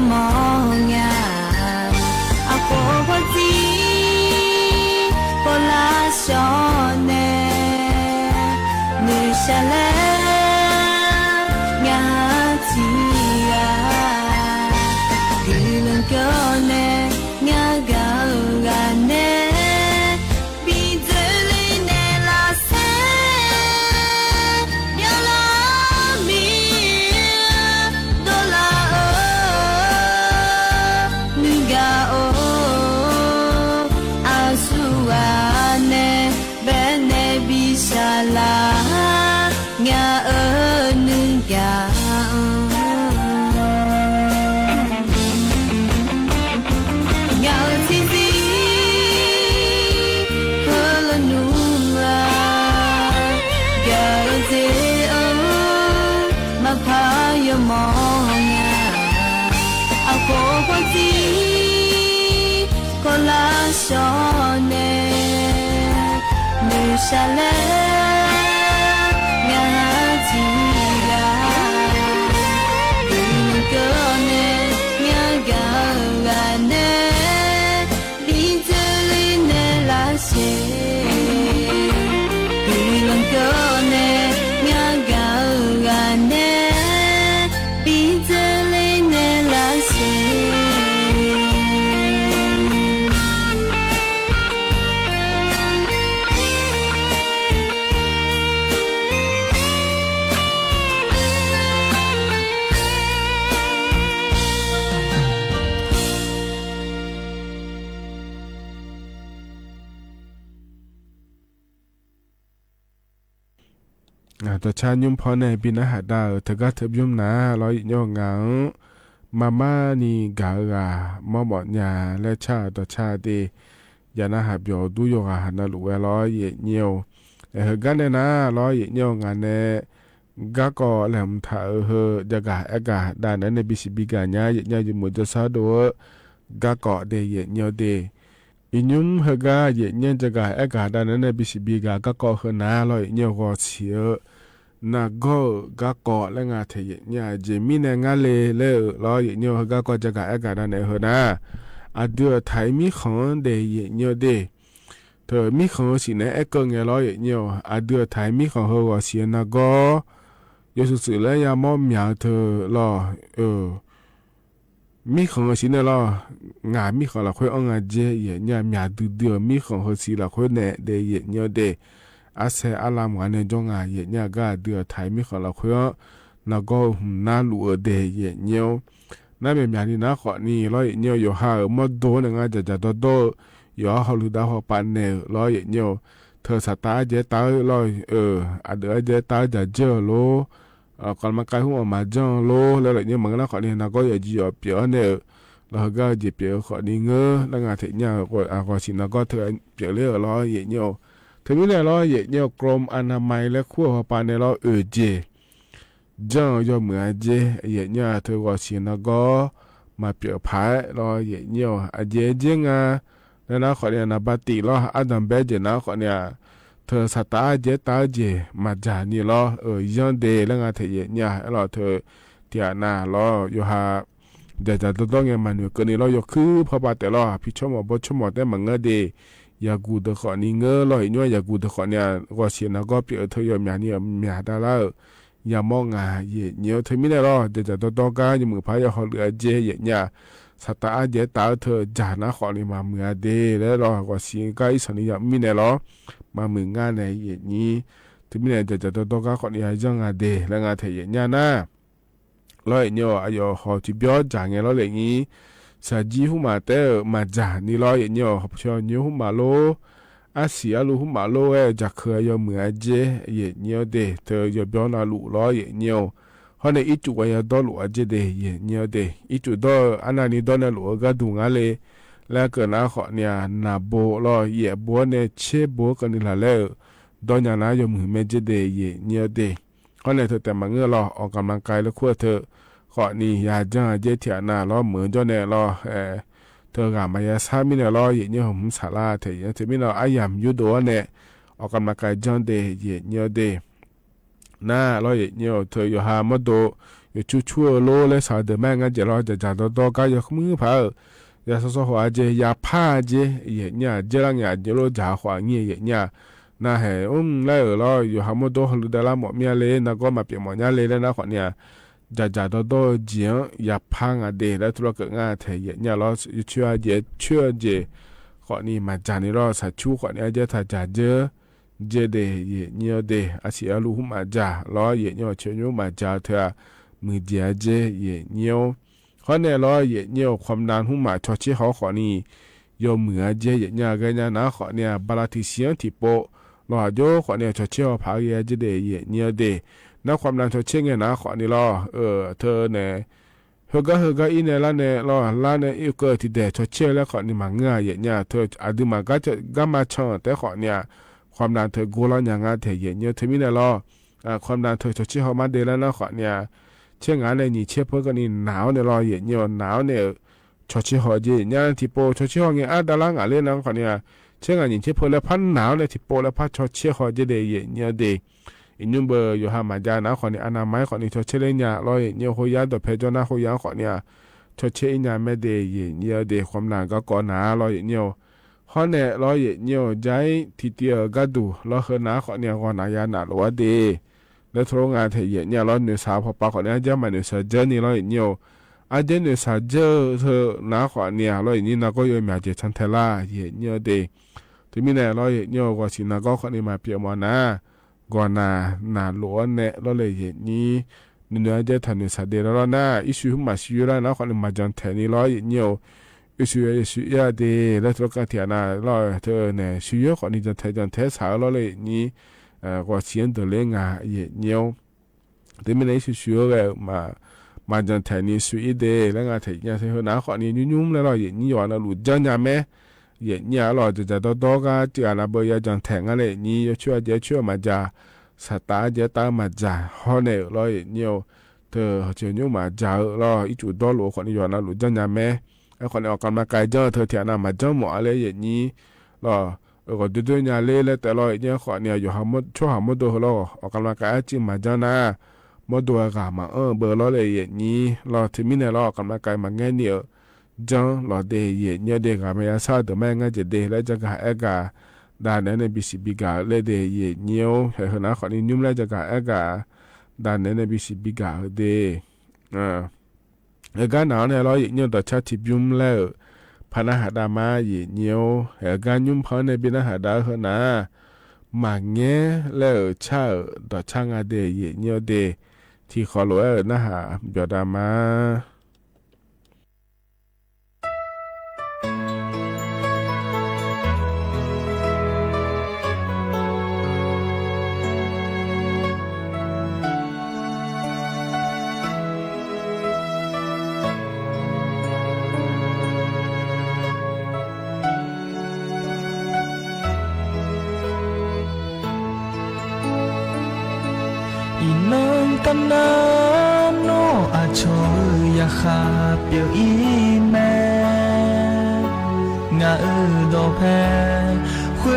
မီၢ်ငါ အဃိဃိတံ ကိးလါရှောန့ၣ် နုၤရှါလဲၣ် ငါဟးထံဂၤ ဒုးလီၤကီန့ၣ် ငါဂၤဂၤနဲ ပံၤတလ့နဲလၢ်စ့ ယလီၤမံ ဒိၣ်လၢအၢ နုၤဂၤအိၣ် အစူၢ်ဂၤနဲ ဘဲန့ၣ်ဘံၣ်စၢ်လၢ် ငါအၢ နုၤဂၤ ငါအၢထံသံ ဟဲလၢနူၤဂၤ ဂၤအၢသ့ၣ်ဧၢ မၤဖးယမီၢ်ငါ အဃိဃိတံ ကိးလါရှောန့ၣ် နုၤရှါလဲၣ် ငါဟးထံဂၤ ဒုးလီၤကီန့ၣ် ငါဂၤဂၤနဲ ပံၤတလ့နဲလၢ်စ့ ဒုးလီၤကီန့ၣ် ငါဂၤဂၤနဲ ပံၤတလ့နဲလၢ်စ့ အၤ တၢ်ဆါညိဖီန့ၣ် ဘံၣ်နါဟးဒါဧၢ တဂၤတဘျုးနၤလီၤ ယညိၣ်ငါဧၢ မၤမါနံၤဂၤဧၢဂၤ မီၢ်မီၢ်ညါ လဲၣ်ဆၣ်တၢ်ဆါဒ့ ယနၢ်ဟးပျီၤဒူယိၤဂၤ ဟးနၢ်လူၤဝဲလီၤ ယညိၣ် အဟဲဂၤနဲနၤလီၤ ယညိၣ် ငါနဲ ဂၤကီးလဲၣ် မုၢ်ထးအၢဟၢ ယဂၤအဲၣ်ဂၤဒါနဲ နဘံၣ်စံးဘံၣ်ဂၤညါ ယညိၣ် ယမုာ်ယဆၢဒိၣ်ဧၢ ဂၤကီးဒ့ ယညိၣ်ဒ့ အံၤညိဟဲဂၤ ယညိၣ် ယဂၤအဲၣ်ဂၤဒါနဲ နဘံၣ်စံးဘံၣ်ဂၤ ဂၤကီးဟၢနၤလီၤ ယညိၣ် ဂီၤဆံးဧၢ နၤဂီၢ်ဧၢ ဂၤကီး လၢငါထဲယညိၣ် ယမံန့ၣ် ငါလဲၤလၢအၢလီၤ ယညိၣ် ဟဲဂၤကီး ယဂၤအဲၣ်ဂၤဒါနဲဟၢနၤ အဒုးအထါအံၤမံၣ်ဃီၤဒ့ ယညိၣ်ဒ့ တမံၣ်ဃီၤဟၢဆံးနဲ အဲၣ်ကၢၣ်ငဲၤလီၤ ယညိၣ် အဒုးအထါအံၤမံၣ်ဃီၤဟၢဂီၤဆံး နၤဂီၢ် ယိၤသုးသုးလၢယမီၢ်မၠးတၢ်လီၤ အၢ မံၣ်ဃီၤဟၢဆံးနဲလီၤ ငါမံၣ်ဃီၤလီၤခွ့အီၣ်ငါကဲ ယညိၣ် မၠးဒုးဒုး မံၣ်ဃီၤဟၢဆံးလီၤခွ့နဲဒ့ ယညိၣ်ဒ့ အဆဲးအလါမးန့ၣ် ကၠီငါ ယညိၣ် ဂၤအဒုးအထါအံၤမံၣ်ဃီၤလီၤခွ့အီၣ် နၤဂီၢ် နၢ်လူၤအၢဒ့ ယညိၣ် နမ့ၢ်မၠးဒံးနၤဃီးနံၤလီၤ ယညိၣ် ယိၤဟးဧၢ မီၢ်ဒိၣ်န့ၣ် ငါယၤယၤဒီဒီဧၢ ယိၤဟးဟီၣ်လူၤဒါဟီၣ်ပာ်နဲၣ်လီၤ ယညိၣ် ထၢၣ်ဆၣ်တၢ်အါယဲတၢ်လီၤ အၢ အဒုးအါယဲတၢ်ယၤယၢၢ်လီၤ ကီးမၤကါဟုၣ်အီၣ်မၤကၠီလီၤ လၢလၢယညိၣ် မၤကနၣ်ဃီးနံၤ နၤဂီၢ် ယၤယံၤအီၤပျဲးအီၤနဲၣ်ဧၢ လီၤဟဲဂၤယဲပျဲးအီၤဃီးနံၤငၢ လၢငါထဲညိၣ် အဂီၤဆံး နၤဂီၢ်ထၢၣ်ပျဲးလၢအၢလီၤ ယညိၣ် တမံၤန့ၣ်လီၤ ယညိၣ် ကရူမ်အနမၤလၢခူၣ်ဟီၣ်ပာ်နဲၣ်လီၤ အၢ ကဲ ကၠီယီၤမုာ်အကဲ ယညိၣ် ထၢၣ်ဂီၤဆံး နၤဂီၢ် မၤပျဲးဖးလီၤ ယညိၣ် အကဲကဲငါ လၢနၤဃီးနံၤ နဘၣ်တ့ၢ်လီၤ အါဒံဘဲကဲနၤဃီးနံၤ ထၢၣ်ဆၣ်တၢ်အါယဲတၢ်ကဲ မၤစၢ်နံၤလီၤ အၢ ယီၤဒ့ လၢငါထဲယညိၣ် အဲၣ်လီၤထၢၣ် တံၢ်အနၢ်လီၤ ယိၤဟး ယၤယၤဒီဒီငဲ မၤနုာ်ကနံၤလီၤ ယိၤခုဖီပာ်တဲာ်လီၤ ဖံဆိကမိၣ်ဘီဆိကမိၣ်တဲမၤငၢၢ်ဒ့ ယၤကူၣ်ဒီးဃီးနံၤငၢလီၤ ယညိၣ် ယၤကူၣ်ဒီးဃီးနံၤ ဂီၤဆံး နၤဂီၢ်ပျဲးအၢ ထၢၣ်ယီၤမၠးနံၤ မၠးဒါလၢ ယမီၢ်ငါ ယညိၣ် တမံၤန့ၣ်လီၤ ယၤယၤဒီဒီဂၤ ယမုၢ်ဖးယဟီၣ်လုာ်အကဲ ယညိၣ် ဆၣ်တၢ်အါယဲတၢ်ထၢၣ် ယၤနၤဃီးနံၤ မၤမုာ်အဒ့ လၢလီၤ ဂီၤဆံး ဂၤအံၤဆီၣ်နံၤယၤမံၤန့ၣ်လီၤ မၤမုာ်ငါန့ၣ် ယညိၣ် တမံၤန့ၣ် ယၤယၤဒီဒီဂၤ ဃီးနံၤ ယီၤငါဒ့ လၢငါထဲယညိၣ်နၤ လီၤ ယညိၣ် အယီၤဟီၣ်စံးဘျီ ယၤငဲလီၤ လၢညိၣ် စၢ်ကၠံဟူမးတဲ မၤစၢ်နံၤလီၤ ယညိၣ် ဟီၣ်ပဆီညိဟူမးလိ အါဆံးအါလူဟူမးလိဝဲ ယၤခုၣ်အယီၤမုာ်အကဲ ယညိၣ်ဒ့ ထၢၣ်ယီၤဘျီနၤလူၤလီၤ ယညိၣ် ဟီၣ်န့ၣ် အံၣ်စူးဝဲယၤဒီလူၤအကဲဒ့ ယညိၣ်ဒ့ အံၣ်စူးဒီ အါနၤနံၤဒီနၤလူၤအဂၤဒူၣ်ငါလံ လၢကနၤဃီးနံၤ နၤဘိလီၤ ယဲၢ်ဘိန့ၣ် ဆဲးဘိကနံၤလၢ်လၢ ဒီးညါနၤယီၤမုာ်မ့ၢ်ကဲဒ့ ယညိၣ်ဒ့ ဃီန့ၣ် ထၢၣ်တဲမၤငၢၢ်လီၤ အီၣ်ကၣ်မၤကၢလၢခိၣ်ထၢၣ် ဃီးနံၤ ယၤယၤကဲထံၣ်အနၢ်လီၤ မုာ်ကၠီန့ၣ်လီၤ ထၢၣ်ဂၤမၤယၤဆါမံၤန့ၣ်လီၤ ယညိၣ် ဟိၣ်မူဆၣ်လါ ထဲယညိၣ် တမံၤန့ၣ် အါယၤမံၤယိၣ်ဒိၣ်ဝဲန့ၣ် အီၣ်ကၣ်မၤကၢကၠီဒ့ ယညိၣ်ဒ့ နာ လီၤ ယဲၢ်ညိ ထၢယိၤဟၣ်မီၣ်ဒိ ယိၤဆူဆူလိလၢစးဒၢးမၢ်ငါယဲၢ်လီၤ ယၤယၤဒီဒီကါ ယၤဃုမုၢ်ဖးဧၢ ယၤစီၤစီၤဟိးအက့ ယၤဖးအက့ ယဲၢ်ညိ အက့လၢ်ငါ အက့လိယၤဃိးအငံၢ် ယဲၢ်ညိ နာဟဲ အိၣ် လၢအၢၣ်လီၤ ယိၤဟၣ်မီၣ်ဒိ ဟီလူဒၢလၢ်မိၢ်မံလ့ နဂီၢ်မၤပျဲၢ်မီၢ်ညါလ့ လၢနၤဃိးန့ၣ် ယၤယၤဒီဒီကါ ယၤ ယၤဖးငါဒ့ လၢထူလီၤကၢးငါထဲ ယဲၢ်ညိလီၤ ယဆူအက့ ဆူအက့ ဃိးန့ၣ် မၤယၤန့ၣ်လီၤ စးဆူဃိးန့ၣ် အက့တၢ်ယၤယၢ ယဲၢ်ဒ့ ယဲၢ်ညိဒ့ အဆံးအလူဟူမၤယၤလီၤ ယဲၢ်ညိ ဆံးညိမၤယၤထၢ မုၢ်ယဲၢ်အက့ ယဲၢ်ညိ ဃိးန့ၣ်လီၤ ယဲၢ်ညိ ခွမ်နၤဟူမၤ ဆီဆ့ဟီၣ်ဃိးန့ၣ် ယိၤမုၢ်အက့ ယဲၢ်ညိ ဂဲၤညါနၤဃိးန့ၣ် ဘၣ်လီၤထံဆံးထံးပိာ် လီၤယိၤဃိးန့ၣ် ဆီဆ့ဟီၣ်ဖးဂ့ၤအက့ဒ့ ယဲၢ်ညိဒ့ နခွမ်နၤဆီဆ့ဂ့ၤနၤဃိးန့ၣ်လီၤ အၢ ထၢန့ၣ် ဟၢဂၤဟၢဂၤအံၤန့ၣ်လၢ်န့ၣ်လီၤ လၢ်န့ၣ်အံၤကၢထံဒဲး ဆီဆ့လၢဃိးန့ၣ် မၤငါယဲၢ်ညိ ထၢ အဒုးမၤကါ ဂါမၤဆၢတဲဃိးန့ၣ် ခွမ်နၤထၢဂိၢ်လီၤညါငါထဲ ယဲၢ်ညိ ထၢမံန့ၣ်လီၤ ခွမ်နၤထၢ ဆီဆ့ဟီၣ်မၤဒ့လၢနၤဃိးန့ၣ် ဆ့ငါန့ၣ် နံၣ်ဆ့ဖၢကန့ၣ် နၤအီၤန့ၣ်လီၤ ယဲၢ်ညိ နၤအီၤန့ၣ် ဆီဆ့ဟီၣ်က့ ယဲၢ်ညိ ထံးပိာ် ဆီဆ့ဟီၣ်ဂ့ၤအါဒၣ်လၢ်ငါလၢနၤဃိးန့ၣ် ဆ့ငါနံၣ်ဆ့ဖၢလၢဖးနၤအီၤန့ၣ် ထံးပိာ်လၢဖးဆီဆ့ဟီၣ်က့ဒ့ ယဲၢ်ညိဒ့ အံၤနုၢ်ဘၢ ယိၤဟၣ်မၤယၤနၤဃိးန့ၣ် အနၢ်မၤဃိးန့ၣ် ဆီဆ့လၢညါလီၤ ယဲၢ်ညိ ဟိယါဒီးဖဲကၠီနၤဟိယါဃိးန့ၣ် ဆီဆ့အံၤညါမ့ၢ်ဒ့ ယဲၢ်ညိဒ့ ခွမ်နၤဂီၢ်ကီးနၤလီၤ ယဲၢ်ညိ ဃိးန့ၣ်လီၤ ယဲၢ်ညိ ယါအံၤ ထံတံၢ်အဂၤဒူၣ် လီၤဟၢနၤဃိးန့ၣ် ဂီၤနၤယၤနၤလိာ်အါဒ့ လၢထူလီၤငါထဲ ယဲၢ်ညိလီၤ နွံစးဖီပာ်ဃိးန့ၣ် အက့မၤနွံစးယၢန့ၣ်လီၤ ယဲၢ်ညိ အက့နွံစးယၢထၢနၤဃိးန့ၣ်လီၤ ယဲၢ်ညိ နဂီၢ်ယိၤမၠးက့ဆၢထဲလၢ် ယဲၢ်ညိဒ့ ထၢမံန့ၣ်လီၤ ယဲၢ်ညိ ဂီၤဆံးနၤဂီၢ်ဃိးန့ၣ် မၤပျဲၢ်မီၢ်နၤ ဂီၤနၤ နၤလိာ်အီၤနဲၣ်လီၤလၢယဲၢ်ညိ နနွံအက့ထၢနွံစးဒ့လီၤလီၤနၤ အံၣ်စူၣ်ဟူမၤစူၣ်ယိၤလၢ် နၤဃိးန့ၣ် မၤယၢၤထဲန့ၣ်လီၤ ယဲၢ်ညိ အံၣ်စူၣ်ယဲၢ် ယစူၣ်ယဲၢ်ဒ့ လၢထူလီၤကၢ်ထံးအနၤလီၤ ထၢန့ၣ် စူၣ်ယဲၢ်ဃိးန့ၣ် ယၢၤထဲ ယၢၤထဲစးအၢလီၤလၢယဲၢ်ညိ ဂီၤဆံးဒၢးလၢငါ ယဲၢ်ညိ တမ့ၢ်န့ၣ် အံၣ်စူၣ်စူၣ်ဂ့ၤ မၤ မၤယၢၤထဲန့ၣ် စူၣ်အံၤဒ့ လၢငါထဲယဲၢ်ညိ စ့ၢ်ဟၢနၤဃိးန့ၣ် ညူညူမလဲၣ်လီၤ ယဲၢ်ညိ ယွၤနလူၤယၢၤညါမ့ၢ် ယဲၢ်ညိလီၤ ယၤယၤဒီဒီကါ တံၢ်အနၢ်ဘၢယၤယၢၤထဲငါလၢယဲၢ်ညိ ယဲၢ်ဆူၣ်အက့ဆူၣ်မၤယၤ စးတၢ်အက့တၢ်မၤယၤ ဃိးန့ၣ်လီၤ ယဲၢ်ညိ ထၢ ဟီၣ်ဆံးညူမၤယၤလီၤ အံၣ်စူၣ်ဒီလိာ်ဃိးန့ၣ် ယွၤနလူၤယၢၤညါမ့ၢ် အဃိးန့ၣ် အီၣ်ကၣ်မကၣ်ယၢၤ ထၢထံးအနၢ်မၤယၢၤမီၢ်အါလၢယဲၢ်ညိ လီၤ အဂီၢ်ဒိၣ်ဒိၣ်ညါလၢ လၢတဲလီၤ ယဲၢ်ညိဃိးန့ၣ် ယိၤဟၣ်မီၣ် ဆိၣ်ဟၣ်မီၣ်ဒိၣ်ဟၢလီၤ အီၣ်ကၣ်မကၣ်အါစံးမၤယၢၤနၤ မီၣ်ဒိၣ်အဂၤမၤအၢဘၢလီၤလၢယဲၢ်ညိ လီၤ ထၢမံန့ၣ်လီၤ အီၣ်ကၣ်မကၣ်မၤငဲၢ်န့ၢ်အၢ ယၢၤလီၤဒ့ ယဲၢ်ညိဒ့ ဂၤမ့ၢ်ယါဆၣ်ဒိၣ်မး ငါယဲၢ်ဒ့ လၢယဂၤအဲၣ်ဂၤ ဒၣ်နဲန့ၣ် ဘံစံးဘံဂၤလၢဒ့ ယဲၢ်ညိ ဟဲဟၢနၤဃိးန့ၣ် ညူမလဲၣ်ယဂၤအဲၣ်ဂၤ ဒၣ်နဲန့ၣ် ဘံစံးဘံဂၤဒ့ အဂၤနၤအီၤန့ၣ်လီၤ ယဲၢ်ညိ ဒီးဆၣ်ထံးဘျုးလဲၣ်ဧၢ ဖးနၢ်ဟးဒၣ်မး ယဲၢ်ညိ အဂၤညူဖီန့ၣ် ဘံနၢ်ဟးဒၣ်ဟၢနၤ မၤငဲၢ်လဲၣ်ဧၢ ဆၣ်ဧၢ ဒီးဆၣ်ငါဒ့ ယဲၢ်ညိဒ့ ထံၣ်ဃီလိာ်ဝဲဧၢ နၢ်ဟးပျီၤဒၣ်မး အံၤနၢင်းတၢ်နါနီၢ်အဆီၣ်ဧၢ ယဃၣ်ပၠီအံၤမ့ၢ် ငါအၢၣ်ဒီးဖဲ ဃု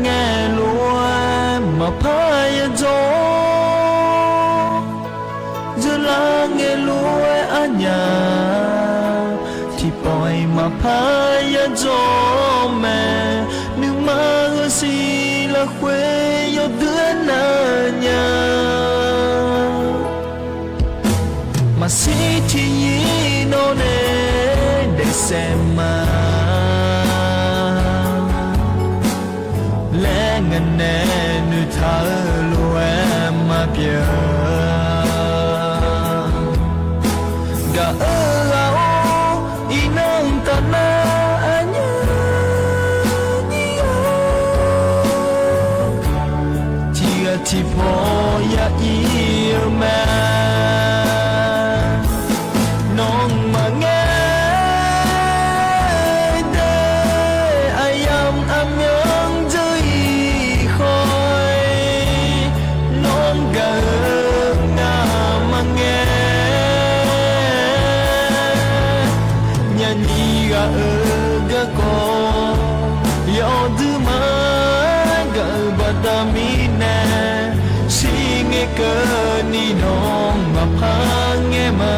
ငဲၤလိာ်ဝဲ မၤဖးယၤကၠီ ယလၢငဲၤလိာ်ဝဲအညါ ထံၣ်ပီၢ်အံၤမၤဖးယၤကၠီမ့ၢ် နုာ်မၤဂီၤစံလၢဃု ယိၤဒုးနၤညါ မၤဆံးထံၣ်ယံၤနီၢ်န့ၣ် ဒဲးစဲးမး လဲၤငနဲနုာ်ထါအၢလိာ်ဝဲမၤပၠီ ဂၤအၢဂၤအီ အံၤနၢင်းတၢ်နါအညါ နံၤဧၢ ထံၣ်ဂၤထံၣ်ဖီယၤအံၤဧၢမ့ၢ် နီၢ်မၤငဲၢ်ဒဲး အယၢမ်ၣ်အမၠၢၣ်ယုၢ်အံၤဃီ နီၢ်ဂၤဧၢ เออ นี่น้องมาพังแงมา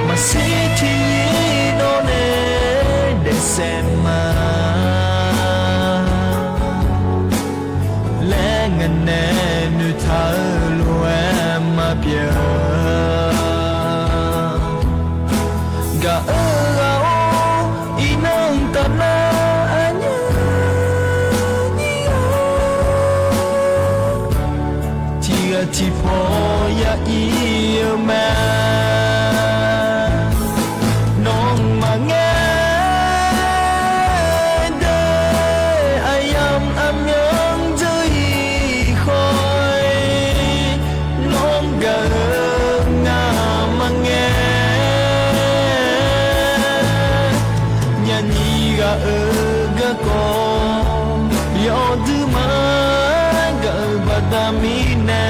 မၤစ့ထံၣ်နီၢ်နဲဒဲးစဲးမး လဲၤငနဲနုာ်ထးအၢ လိၤဝဲမၤပျၢၤ ဂၤအၢဂၤအိၣ် အံၤနုၢ်တၢ်နါအညါ ထံဂၤထံဖီယၤအံၤအမဲာ် နီၢ်မၤငဲဒဲး အယမ်အမၠိုၚ် တၢ်အံၤဃီ နီၢ်ဂၤအၢ ငါမၤငဲ ညါနံၤဂၤအၢဂၤကီ ယအီၣ်ဒုးမး ဂၤအၢ ဘၣ်တၢ်မံနဲ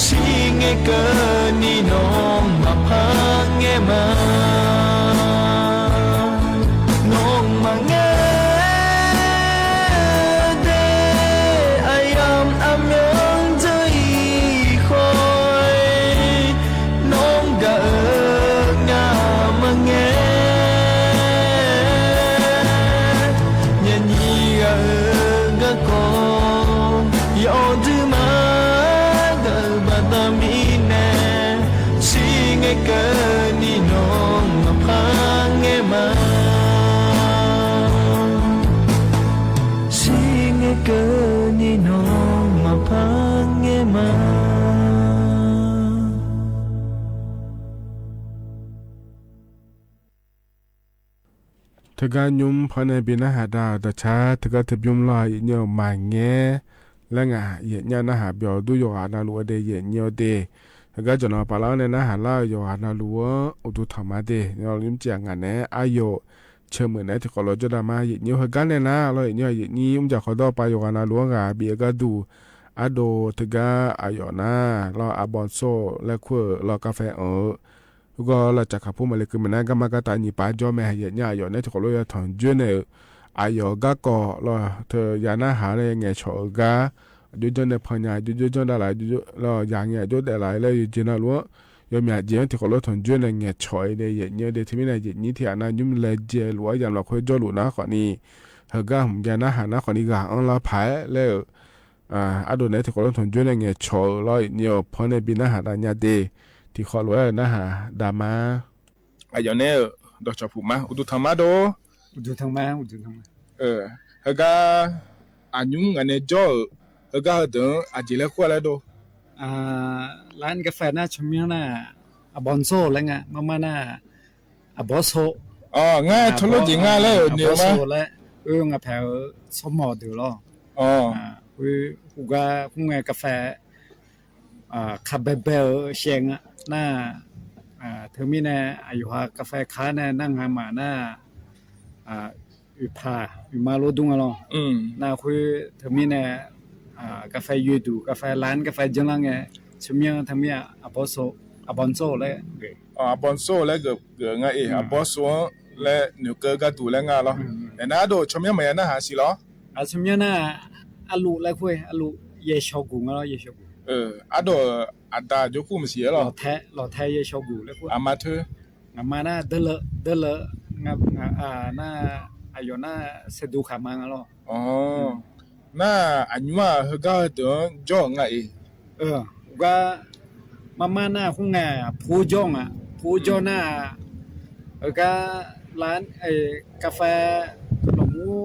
စံးငဲကၢနံၤ နီၢ်မၤဖးငဲမး နီၢ်မၤငဲဒဲး အယမ်အမၠိုၚ် တၢ်အံၤဃီ နီၢ်ဂၤအၢ ငါမၤငဲ ညါနံၤဂၤအၢဂၤကီ ယအီၣ်ဒုးမး ဂၤအၢ ဘၣ်တၢ်မံနဲ စံးငဲကၢနံၤ နီၢ်မၤဖးငဲမး စံးငဲကၢနံၤ နီၢ်မၤဖးငဲမး တဂၤညုၢ်ဖီန့ၣ် ဘံၣ်နါဟးဒၣ် ဒီးဆါ တဂၤတဘျုးလီၤ ယညိမၤငဲ လၢငါ ယညါနါဟး ဘၣ်ဒိယိၤဂၤနၤလူၤဝဲဒၣ် ယညိဒၣ် တဂၤကနီၤ ပာ်လီၤန့ၣ် နါဟးလၢယိၤဂၤနၤလူၤဝဲ အိၣ်ဒိၣ်ထီၣ်မးဒၣ် ယညိမ့ၢ်ကဲဂၤန့ၣ် အယိာ် ဆၢမုၢ်န့ၣ် ထံၣ်ကီးလီၤကၠီဒၣ်မး ယညိဟဲဂၤန့ၣ်နၤ လီၤ ယညိ ယညိ မ့ၢ်ကဲခီဒီး ပၢ်ယိၤဂၤနၤလူၤဂၤ ဘၣ်အဂၤဒူၣ် အဒိၣ်တဂၤအယိာ်နၤ လီၤ အဘီစိၣ် လဲၤခွဲးလီၤကၣ်ဖဲအီၤ ဂီၤလၢ်ကၠၣ်ခးဖိမၤလ့ၤကမ့ၢ်နၤ ဂၤမၤကတၢ်နံၣ်ပာ်ကၠီမဲာ် ယညါအယိာ်န့ၣ် ထံၣ်ကီးလီၤယၤထီၣ်ကၠိန့ၣ် အယိာ်ဂၤကီးလီၤ တယၤနါဟးန့ၣ် ငဲၤဆီၣ်အဂၤ အကၠိကၠိန့ၣ် ဖီညါ အကၠိကၠိဒၣ်လၢ လီၤ ယၤငဲၤအကၠိဒဲးလၢ လၢယကၠ့နၤလူၤ ယမ့ၢ်ကၠ့ ထံၣ်ကီးလီၤထီၣ်ကၠိန့ၣ် ငဲၤဆီၣ်အံၤန့ၣ် ယညိဒၣ် တမံၤန့ၣ် ယညိထံၣ်အနၢ်ညုၣ်လဲၤကၠ့လိာ် ယၤလီၤခွဲးကၠီလိာ်နၤခီန့ၣ် ဟဲဂၤမ့ၢ်ကဲနါဟးနၤခီန့ၣ် ဂၤအီလီၤဖးလဲၣ် အဒိၣ်န့ၣ် ထံၣ်ကီးလီၤထီၣ်ကၠိန့ၣ် ငဲၤဆီၣ်အံၤလီၤ ယညိဖီန့ၣ် ဘံၣ်နါဟးဒၣ်ညါဒၣ် ထံၣ်ကီးလီၤနါဟးဒၣ်မး အယိာ်န့ၣ် ဒီးဆီၣ်ဖူးမး အိၣ်ဒိၣ်ထီၣ်မးဒီး အိၣ်ဒိၣ်ထီၣ်မး အိၣ်ဒိၣ်ထီၣ်မး ဟဲဂၤ အညုၣ်ဂၤန့ၣ်ကၠီဧၢ ဟဲဂၤဟဲဒၢး အကၠ့လဲၤကွၢ်လဲၣ်ဒီး လၢကၣ်ဖဲနၤ ဆၢမံၤနၤ အဘီစိၣ်လဲၣ် မၤမၤနၤ အဘီစိၣ် အီၤ ငါထိၣ်လိာ်ကၠ့ ငါလဲၤန့ၣ်မး အဘီစိၣ်လဲၣ် အၢ ငါဖဲအၢ ဆိမိၣ်ဒုးလီၤ အီၤ ဟူးဂၤ ဟူးဂၤကၣ်ဖဲ ခးဘဲဘဲအၢ ရှဲးနၤ တမံၤန့ၣ် အယိာ်ဟးကၣ်ဖဲခါန့ၣ် နၤငါမၤနၤ အုၣ်ဖး အုၣ်မၤလိဒူၣ်လီၤ နၤဃု တမံၤန့ၣ် ကၣ်ဖဲယွဲၢ်ဒူၣ် ကၣ်ဖဲလၢ ကၣ်ဖဲကၠၢလၢ်န့ၣ် ဆၢမံၤတမံၤ အဘီစိၣ် အဘီစိၣ်လဲၣ် အဘီစိၣ်လဲၣ် ဂ့ၤဂ့ၤနၤအံၤ အဘီစိၣ်လဲၣ် နုာ်ကၢကၣ်ဒူၣ်လဲၣ်နၤလီၤ နၤအဒိၣ် ဆၢမံၤမၤယၤနါဟးစံးလီၤ အဆၢမံၤနၤ အလူးလဲၣ်ခွဲး အလူး ယဲၢ်ဆီၣ်ကူၣ်နၤလီၤ ယဲၢ်ဆီၣ်ကူၣ် အဒိၣ် အတၢ်ကၠိၣ်ကူၣ်မၤစံးလီၤ လီၤထဲ လီၤထဲယဲၢ်ဆီၣ်ကူၣ်လဲၣ်ခွဲး အမၤထၢ နမၤနၤ ဒၢလၢ ဒၢလၢ နၤ အယိာ်နၤ စဲးဒိၣ်ခးမၤနၤလီၤ နၤ အညွၣ်ဟဲဂၤဟဲဒၢး ကၠီနၤအံၤ ဂၤ မၤမၤနၤ ဟူးဂၤ ဖိကၠီနၤ ဖိကၠီနၤ ဟဲဂၤ လၢ ကၣ်ဖဲ လီၤမူ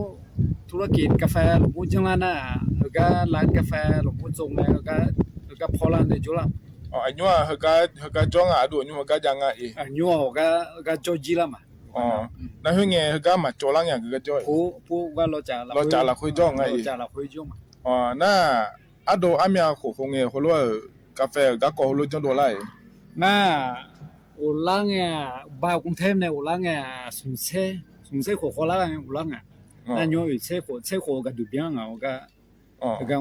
ထူရကံၣ် ကၣ်ဖဲလီၤမူကၠၢလၢ်နၤ ဟဲဂၤလၢကၣ်ဖဲလီၤမူကၠိန့ၣ် ဟဲဂၤဖီလာ်န့ၣ်ကၠိလီၤ အညွၣ်ဟဲဂၤ ဟဲဂၤကၠီနၤ အဒိၣ်အညွၣ်ဟဲဂၤကၠီနၤအံၤ အညွၣ်ဟဲဂၤ ဟဲဂၤကၠီကၠံလၢ်မး อ๋อ อืม นั่นหื้อไง ก็มาโจรละไง ก็โจ้ ผู้ ผู้ก็ลอจ๋าละ ลอจ๋าละคุยโจ้ไง ลอจ๋าละคุยโจ้มา อ๋อ นั่น อะโด อะเมียโขงเฮาไง โหล่ะ กาแฟก็ก่อโหล่ะ โจ้โดไล่ น่ะ โอละไง บ่าวกรุงเทพฯเนี่ย โอละไง สองเส้น สองเส้นโขง โคราช โอละไง อ๋อ นั่นย้อนอีกเส้นโขง เส้นโขงก็ดูเปียงอ่ะ ก็ อ๋อ ก็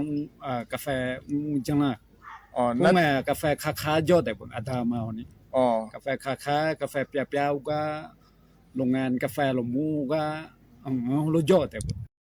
อ่า กาแฟ อืม จังนะ อ๋อ พวก นั่น แม่กาแฟคาคาโจ้แต่ผมอาตมาวันนี้ อ๋อ กาแฟคาคา กาแฟเปียเปียก็ โรงงานกาแฟหลงหมูก็ อืม โหล่ะโจ้แต่ผม